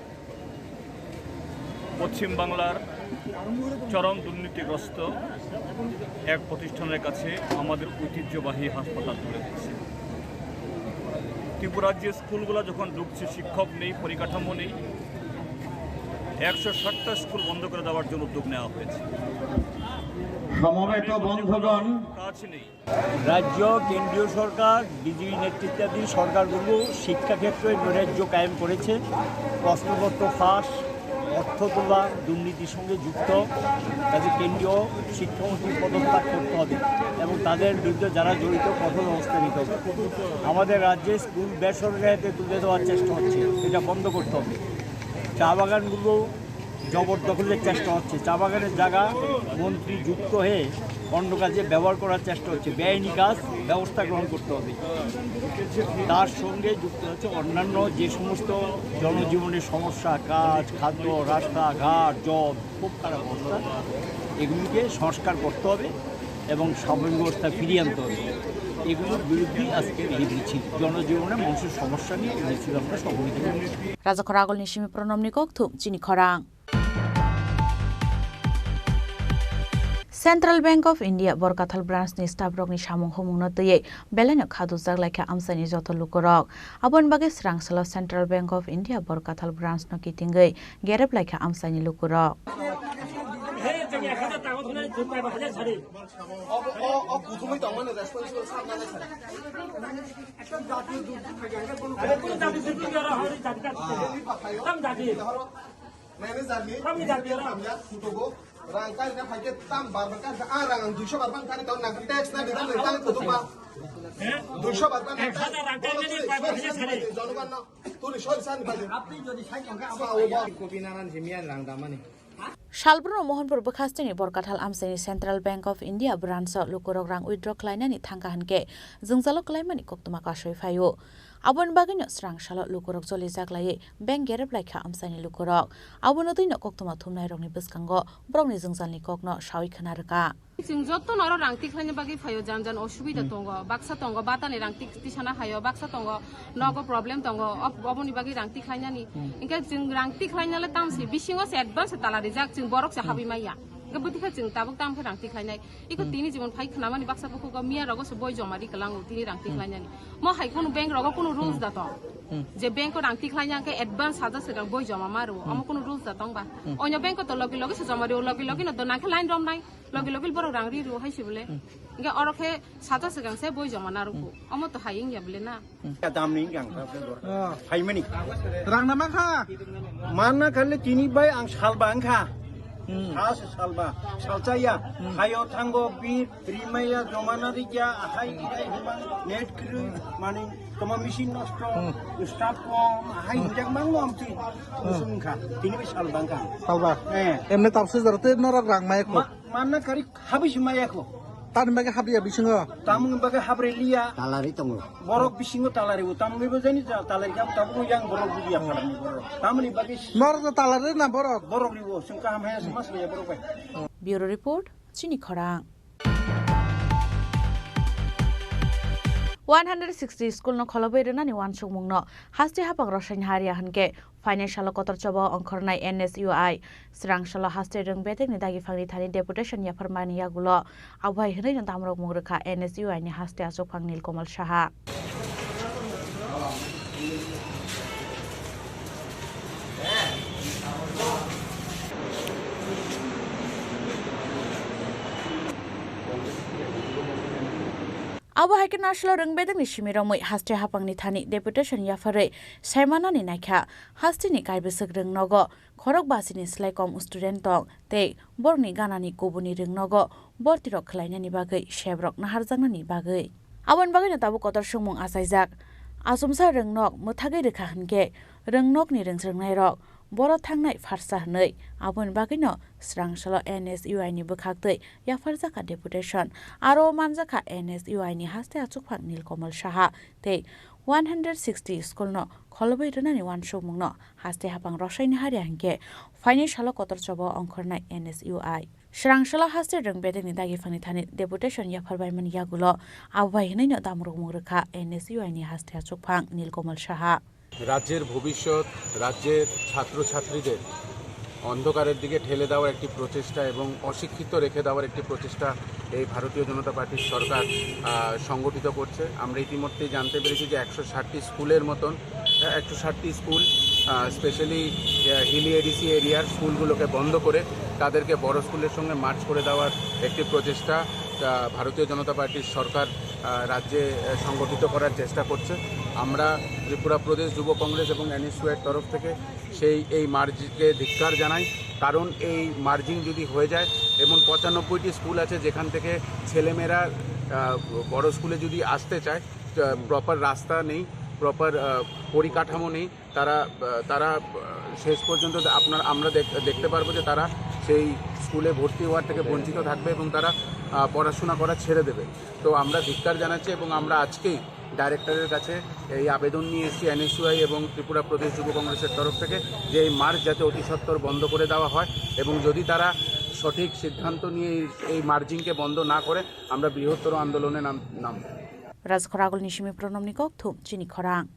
পশ্চিমবাংলার চরম দুর্নীতিগ্রস্ত এক প্রতিষ্ঠানের কাছে আমাদের ঐতিহ্যবাহী হাসপাতাল তুলে দিচ্ছে। ত্রিপুরার যে স্কুলগুলো যখন ঢুকছে, শিক্ষক নেই, পরিকাঠামো নেই, একশো ষাটটা স্কুল বন্ধ করে দেওয়ার জন্য উদ্যোগ নেওয়া হয়েছে। সমবেত বন্ধুগণ, কাজ নেই। রাজ্য, কেন্দ্রীয় সরকার, বিজেপি নেতৃত্বাধীন সরকারগুলো শিক্ষাক্ষেত্রে নৈরাজ্য কায়েম করেছে। প্রশ্নপত্র ফাঁস, অর্থ তোলা, দুর্নীতির সঙ্গে যুক্ত। কাজে কেন্দ্রীয় শিক্ষামন্ত্রী পদত্যাগ করতে হবে এবং তাদের বিরুদ্ধে যারা জড়িত কঠোর ব্যবস্থা নিতে হবে। আমাদের রাজ্যে স্কুল বেসরকারিতে তুলে দেওয়ার চেষ্টা হচ্ছে, এটা বন্ধ করতে হবে। চা বাগানগুলো জবরদখলের চেষ্টা হচ্ছে। চা বাগানের জায়গা মন্ত্রী যুক্ত হয়ে অন্য কাজে ব্যবহার করার চেষ্টা হচ্ছে। বেআইনি কাজ, ব্যবস্থা গ্রহণ করতে হবে। তার সঙ্গে যুক্ত হচ্ছে অন্যান্য যে সমস্ত জনজীবনের সমস্যা, কাজ, খাদ্য, রাস্তাঘাট, জল, খুব খারাপ অবস্থা। এগুলিকে সংস্কার করতে হবে এবং স্বাভাবিক অবস্থা ফিরিয়ে আনতে হবে। এগুলোর বিরুদ্ধেই আজকের এই মিছিল। জনজীবনে মানুষের সমস্যা নিয়ে এই মিছিল আমরা সংগঠিত করেছি। Rajakhor agulni simi pronomni kokthum chini khorang. Central Bank of India Borkathal branch ni staff rokni samung humungno twiwi belaino khadujak laikha amchaini joto lukurok. Aboni bagwi swrang salo Central Bank of India Borkathal branch no kitingwi gerep laikha amchaini lukurok. Manager ni hamya photo go rang kai na phai ke tam bar bar kai ah rang ang duiso bar ban kai to nang tax na bidang nang tang photo ba duiso bar ban nang tang jonoban no tuli soi san bai de. Apni jodi sai tong kha abo Kopi nanan jimian rang damani. Salbruno Mohanpur bwkhasteni Borkathal amchaini Central Bank of India branch o lukurok rang withdraw khlainani thangkha hinkhe jwngjalo klaimani koktwma kasui phaio. Aboni bagwino swrang salo lukurok jolijak laiwi bank gerep laikha amchaini lukurok. Abono twino koktwma thumnairokni bwskango borokni jwngjalni kokno sawi khna rwkha. Chwng jotono oro rang tikhlaina bagwi phaio, jan jan osubida tongo, baksa tongo batani rang tik tisana haio, baksa tongo nogo problem tongo, ob-, oboni bagwi rang tikhlainani. Hinkhe chwng rang tikhlainale tamsi bisingo se advance tala rijak, chwng borok se habwi maya. Hinkhe bwtwi khe chwng tabuk tamo khe rang tikhlainai. Iko tini jibon phai khnamani baksa bukhugo miya rogo se boi joma ri kwlango tini rang tikhlainani. Mo hai kunu bank rogo kunu rules da tong. Je bank o rang tikhlaina hinkhe advance haja se rang boi joma ma rwo. Omo kunu rules da tong ba. Onyo bank o to logi logi se joma rwo, logi logi no do nang khe line romnai. Logi logi borok rang ri rwo hai se bole. Hinkhe oro khe saja se rang se boi joma na rwo. Omo to hai wngya bole na. Dam ni gang ta. Ah. Phaimani. Rang na mankha? Manna khalle tini bai ang salba wngkha. Hmm. Sa se salba, salchaya. Hmm. Hayo thango bir rimaya jomana rikya ahai irai huma net kru mani toma machine nosto staff kom ahai injak mang mo amti. Usung kha. Tini bai salba wngkha. Salba. Eh. Emne tapse jaro te norok rang mai ko. Ma-, manna kari Habi si maya ko. Tani bagwi habriya bisingo. Tamung bagwi habri liya. Talari tongo. Borok bisingo talari bo. Tamung bo jani ja talari kam tabuk yang borok budiya pharni borok. Tamni bagwi si- Norok to talari na borok? Borok ni bo. Sung kaham haya sung mas liya borok bai. Bureau Report, Chini Khorang. One hundred sixty school no kholobwi rwnani uansukmung no haste hapang rosaini hariya hinkhe Phainai salo kotor choba ongkhornai N S U I. Swrang salo haste rwng bedekni dagi phangni thani deputation yapharmani yagulo. Abo hai hwnwi no damrok mung rwkha N S U I ni haste achukphang Nilkamal Saha. Abo hai khe nasalo rwng bedekni simi romwi haste hapangni thani deputation yapharwi saimanani naikha. Hasteni kaibwswk rwng nogo khorok basini slai kom student tong tei borokni ganani kubuni rwng nogo bortirok khwlainani bagwi sebrok naharjaknani bagwi. Aboni bagwino tabuk kotor swngmung achaijak. Achomsa rwng nok mwthagwi rwkha hinkhe rwng nokni rwng swrwngnairok boro thangnai pharsa hwnwi. Aboni bagwino swrang salo N S U I ni bwkhaktwi yapharjakha deputation. Aro manjakha N S U I ni haste achukphang Nilkamal Saha tei one hundred sixty school no kholobwi rwnani uansukmungno haste hapang rosaini hariya hinkhe phainai salo kotor choba ongkhornai N S U I. Swrang salo haste rwng bedekni dagi phangni thani deputation yapharbaimani yagulo abo bai hwnwino damrokmung rwkha N S U I ni haste achukphang Nilkamal Saha. রাজ্যের ভবিষ্যৎ, রাজ্যের ছাত্রছাত্রীদের অন্ধকারের দিকে ঠেলে দেওয়ার একটি প্রচেষ্টা এবং অশিক্ষিত রেখে দেওয়ার একটি প্রচেষ্টা এই ভারতীয় জনতা পার্টির সরকার, আহ, সংগঠিত করছে। আমরা ইতিমধ্যেই জানতে পেরেছি যে একশো ষাটটি স্কুলের মতন, আহ, একশো ষাটটি স্কুল, আহ, specially, আহ, হিলি এডিসি এরিয়ার স্কুলগুলোকে বন্ধ করে তাদেরকে বড় স্কুলের সঙ্গে মার্জ করে দেওয়ার একটি প্রচেষ্টা, আহ, ভারতীয় জনতা পার্টির সরকার, আহ, রাজ্যে, আহ, সংগঠিত করার চেষ্টা করছে। আমরা ত্রিপুরা প্রদেশ যুব কংগ্রেস এবং এনএসইউআইর তরফ থেকে সেই, এই মার্জকে ধিক্কার জানাই, কারণ এই মার্জিং যদি হয়ে যায়, এমন পঁচানব্বইটি স্কুল আছে যেখান থেকে ছেলেমেয়েরা, আহ, বড় স্কুলে যদি আসতে চায়, আহ, প্রপার রাস্তা নেই, প্রপার, আহ, পরিকাঠামো নেই। তারা, আহ, তারা, আহ, শেষ পর্যন্ত আপনার, আমরা দেখ-, দেখতে পারবো যে তারা সেই স্কুলে ভর্তি হওয়ার থেকে বঞ্চিত থাকবে এবং তারা, আহ, পড়াশোনা করা ছেড়ে দেবে। তো আমরা ধিক্কার জানাচ্ছি এবং আমরা আজকেই ডাইরেক্টরের কাছে এই আবেদন নিয়ে এসেছি এনএসইউআই এবং ত্রিপুরা প্রদেশ যুব কংগ্রেসের তরফ থেকে, যে এই মার্চ যাতে অতি সত্বর বন্ধ করে দেওয়া হয় এবং যদি তারা সঠিক সিদ্ধান্ত নিয়ে এই, এই মার্জিংকে বন্ধ না করে, আমরা বৃহত্তর আন্দোলনে নাম-, নামব। Rajkhoragulni simi Pranamni kokthum chini khorang.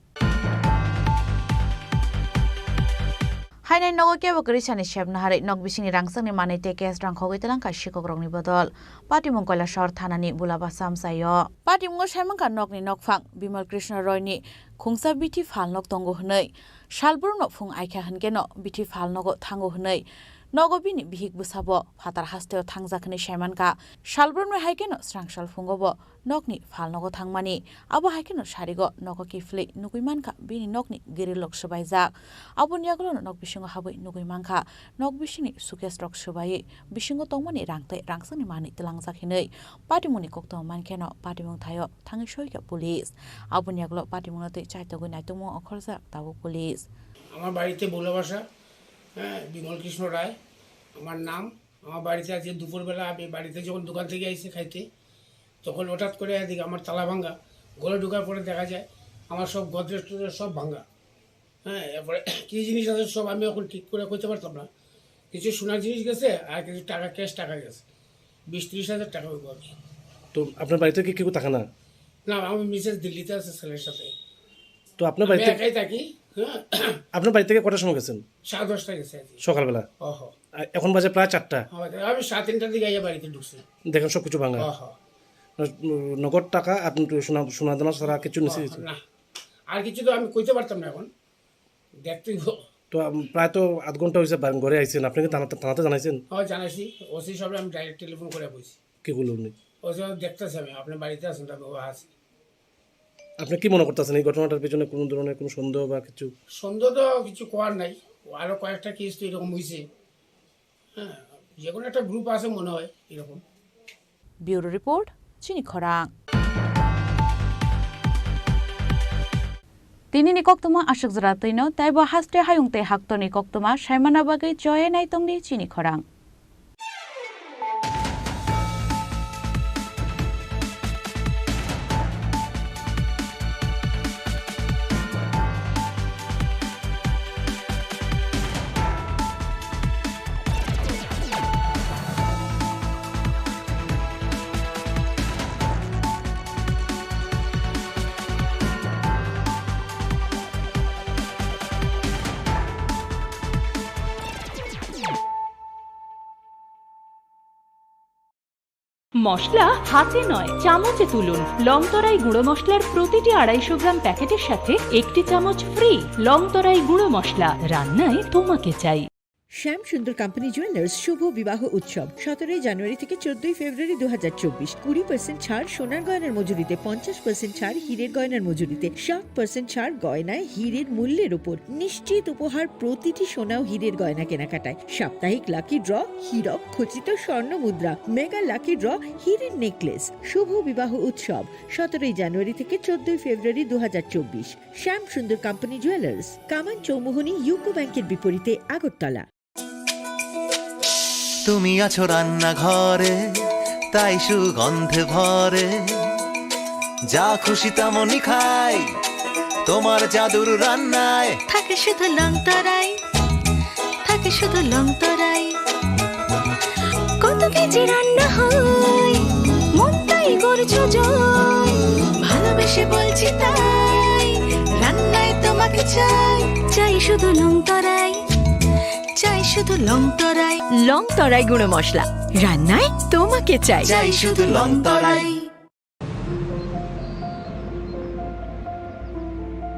Hainai nogo kebo kwrwi sani sep naharwi nok bisingni rangchakni manwi tei cash rang khogwi twlang kha sikokrokni bodol. Patimung Kailasahar thanani Bulabasa amchaio. Patimungo saimankha nokni nokphang Bimal Krishna Royni khungsa bithi phalnok tongo hwnwi. Salbrumno phung aikha hwnkeno bithi phalnogo thango hwnwi. Nogo bini bihik bwsabo phatar hasteo thangjak hwnwi saimankha. Salbrumni haikeno srangsal phungobo nokni phalnogo thangmani. Abo hai kheno sarigo nogo kiphilwi nugwi mankha bini nokni grill rok swbaijak. Aboni yagulono nok bisingo habwi nugwi mankha nok bisingni suitcase rok swbaiwi bisingo tongmani rang tei rangchakni manwi twlangjak hinwi patimungni koktwma mankheno patimung thaio thangwi soikha police. Aboni yagulo patimungno twi chaitogwi naitokmung okhorjak tabuk police. আমার বাড়িতে ভোলা বাসা, হ্যাঁ, বিমল কৃষ্ণ রায় আমার নাম। আমার বাড়িতে আজকে দুপুরবেলা আমি বাড়িতে যখন দোকান থেকে আইসি খাইতে, তখন হঠাৎ করে এদিকে আমার তালা ভাঙা, ঘরে ঢোকার পরে দেখা যায় আমার সব গডরেজ টডরেজ সব ভাঙা। হ্যাঁ, এরপরে কি জিনিস আছে সব আমি এখন ঠিক করে কইতে পারতাম না। কিছু সোনার জিনিস গেছে আর কিছু টাকা, ক্যাশ টাকা গেছে, বিশ ত্রিশ হাজার টাকা হইব আর কি। তো আপনার বাড়িতে কি কেউ থাকে না? না, আমার মিসেস দিল্লিতে আছে ছেলের সাথে। তো আপনার আমি বাড়িতে একাই থাকি। হ্যাঁ। আপনার বাড়ি থেকে কটার সময় গেছেন? সাড়ে দশটা গেছে আর কি। সকালবেলা? ওহো। আর এখন বাজে প্রায় চারটা। আমার, আমি সাড়ে তিনটার দিকে আইয়া বাড়িতে ঢুকছি। দেখেন সবকিছু ভাঙা। ওহো। ন-, নগদ টাকা আর সোনা, সোনা দানা ছাড়া কিছু নিচে ওহো, গেছে? না। আর কিছু তো আমি কইতে পারতাম না এখন। দেখতেই হো। তো, আম, প্রায় তো আধ ঘন্টা হয়েছে বাড়ি, ঘরে আইছেন, আপনি কি থানাতে, থানাতে জানাইছেন? হ্যাঁ, জানাইছি। ওসি সাহেব আমি ডাইরেক্ট টেলিফোন করে বলছি। কি বললো উনি? ওসি সাহেব দেখতেছে আমি, আপনি বাড়িতে আছেন, তবে ও আছে। আপনি কি মনে করতেছেন এই ঘটনাটার পিছনে কোনো ধরনের কোনো সন্দেহ বা কিছু? সন্দেহ তো কিছু করার নাই, আরো কয়েকটা কেস তো এরকম হয়েছে। হ্যাঁ, যে কোনো একটা গ্রুপ আছে মনে হয় এরকম। Bureau report, chini khorang. Tinini koktwma aswk jora twino, teibo haste hayung tei haktorni koktwma saimana bagwi choye naitongdi chini khorang. মশলা হাতে নয়, চামচে তুলুন। লং তরাই গুঁড়ো মশলার প্রতিটি আড়াইশো গ্রাম প্যাকেটের সাথে একটি চামচ ফ্রি। লং তরাই গুঁড়ো মশলা, রান্নায় তোমাকে চাই। শ্যাম সুন্দর কোম্পানি জুয়েলার্স শুভ বিবাহ উৎসব সতেরোই জানুয়ারি থেকে চোদ্দই ফেব্রুয়ারি দু হাজার চব্বিশ। কুড়ি পার্সেন্ট ছাড় সোনার গয়নার মজুরিতে, পঞ্চাশ পার্সেন্ট ছাড় হীরের গয়নার মজুরিতে, সাত পার্সেন্ট ছাড় গয়নায় হীরের মূল্যের উপর। নিশ্চিত উপহার প্রতিটি সোনা ও হীরের গয়না কেনাকাটায়। সাপ্তাহিক লাকি ড্র, হীরক খচিত স্বর্ণ মুদ্রা, মেগা লাকি ড্র, হীরের নেকলেস। শুভ বিবাহ উৎসব সতেরোই জানুয়ারি থেকে চোদ্দই ফেব্রুয়ারি দু হাজার চব্বিশ। শ্যাম সুন্দর কোম্পানি জুয়েলার্স, কামান চৌমুহনী ইউকো ব্যাংকের বিপরীতে, আগরতলা। তুমি আছো রান্নাঘরে, তাই সুগন্ধে ভরে। যা খুশি তেমনই খাই, তোমার জাদুর রান্নায়। থাকে শুধু লং তরাই, থাকে শুধু লং তরাই। কত কেজি রান্না হয়, মনটাই করছো জয়। ভালোবেসে বলছি তাই, রান্নায় তোমাকে চাই। চাই শুধু লং তরাই, চাই শুধু লং তরাই। লং তরাই গুঁড়ো মশলা, রান্নায় তোমাকে চাই। চাই শুধু লং তরাই।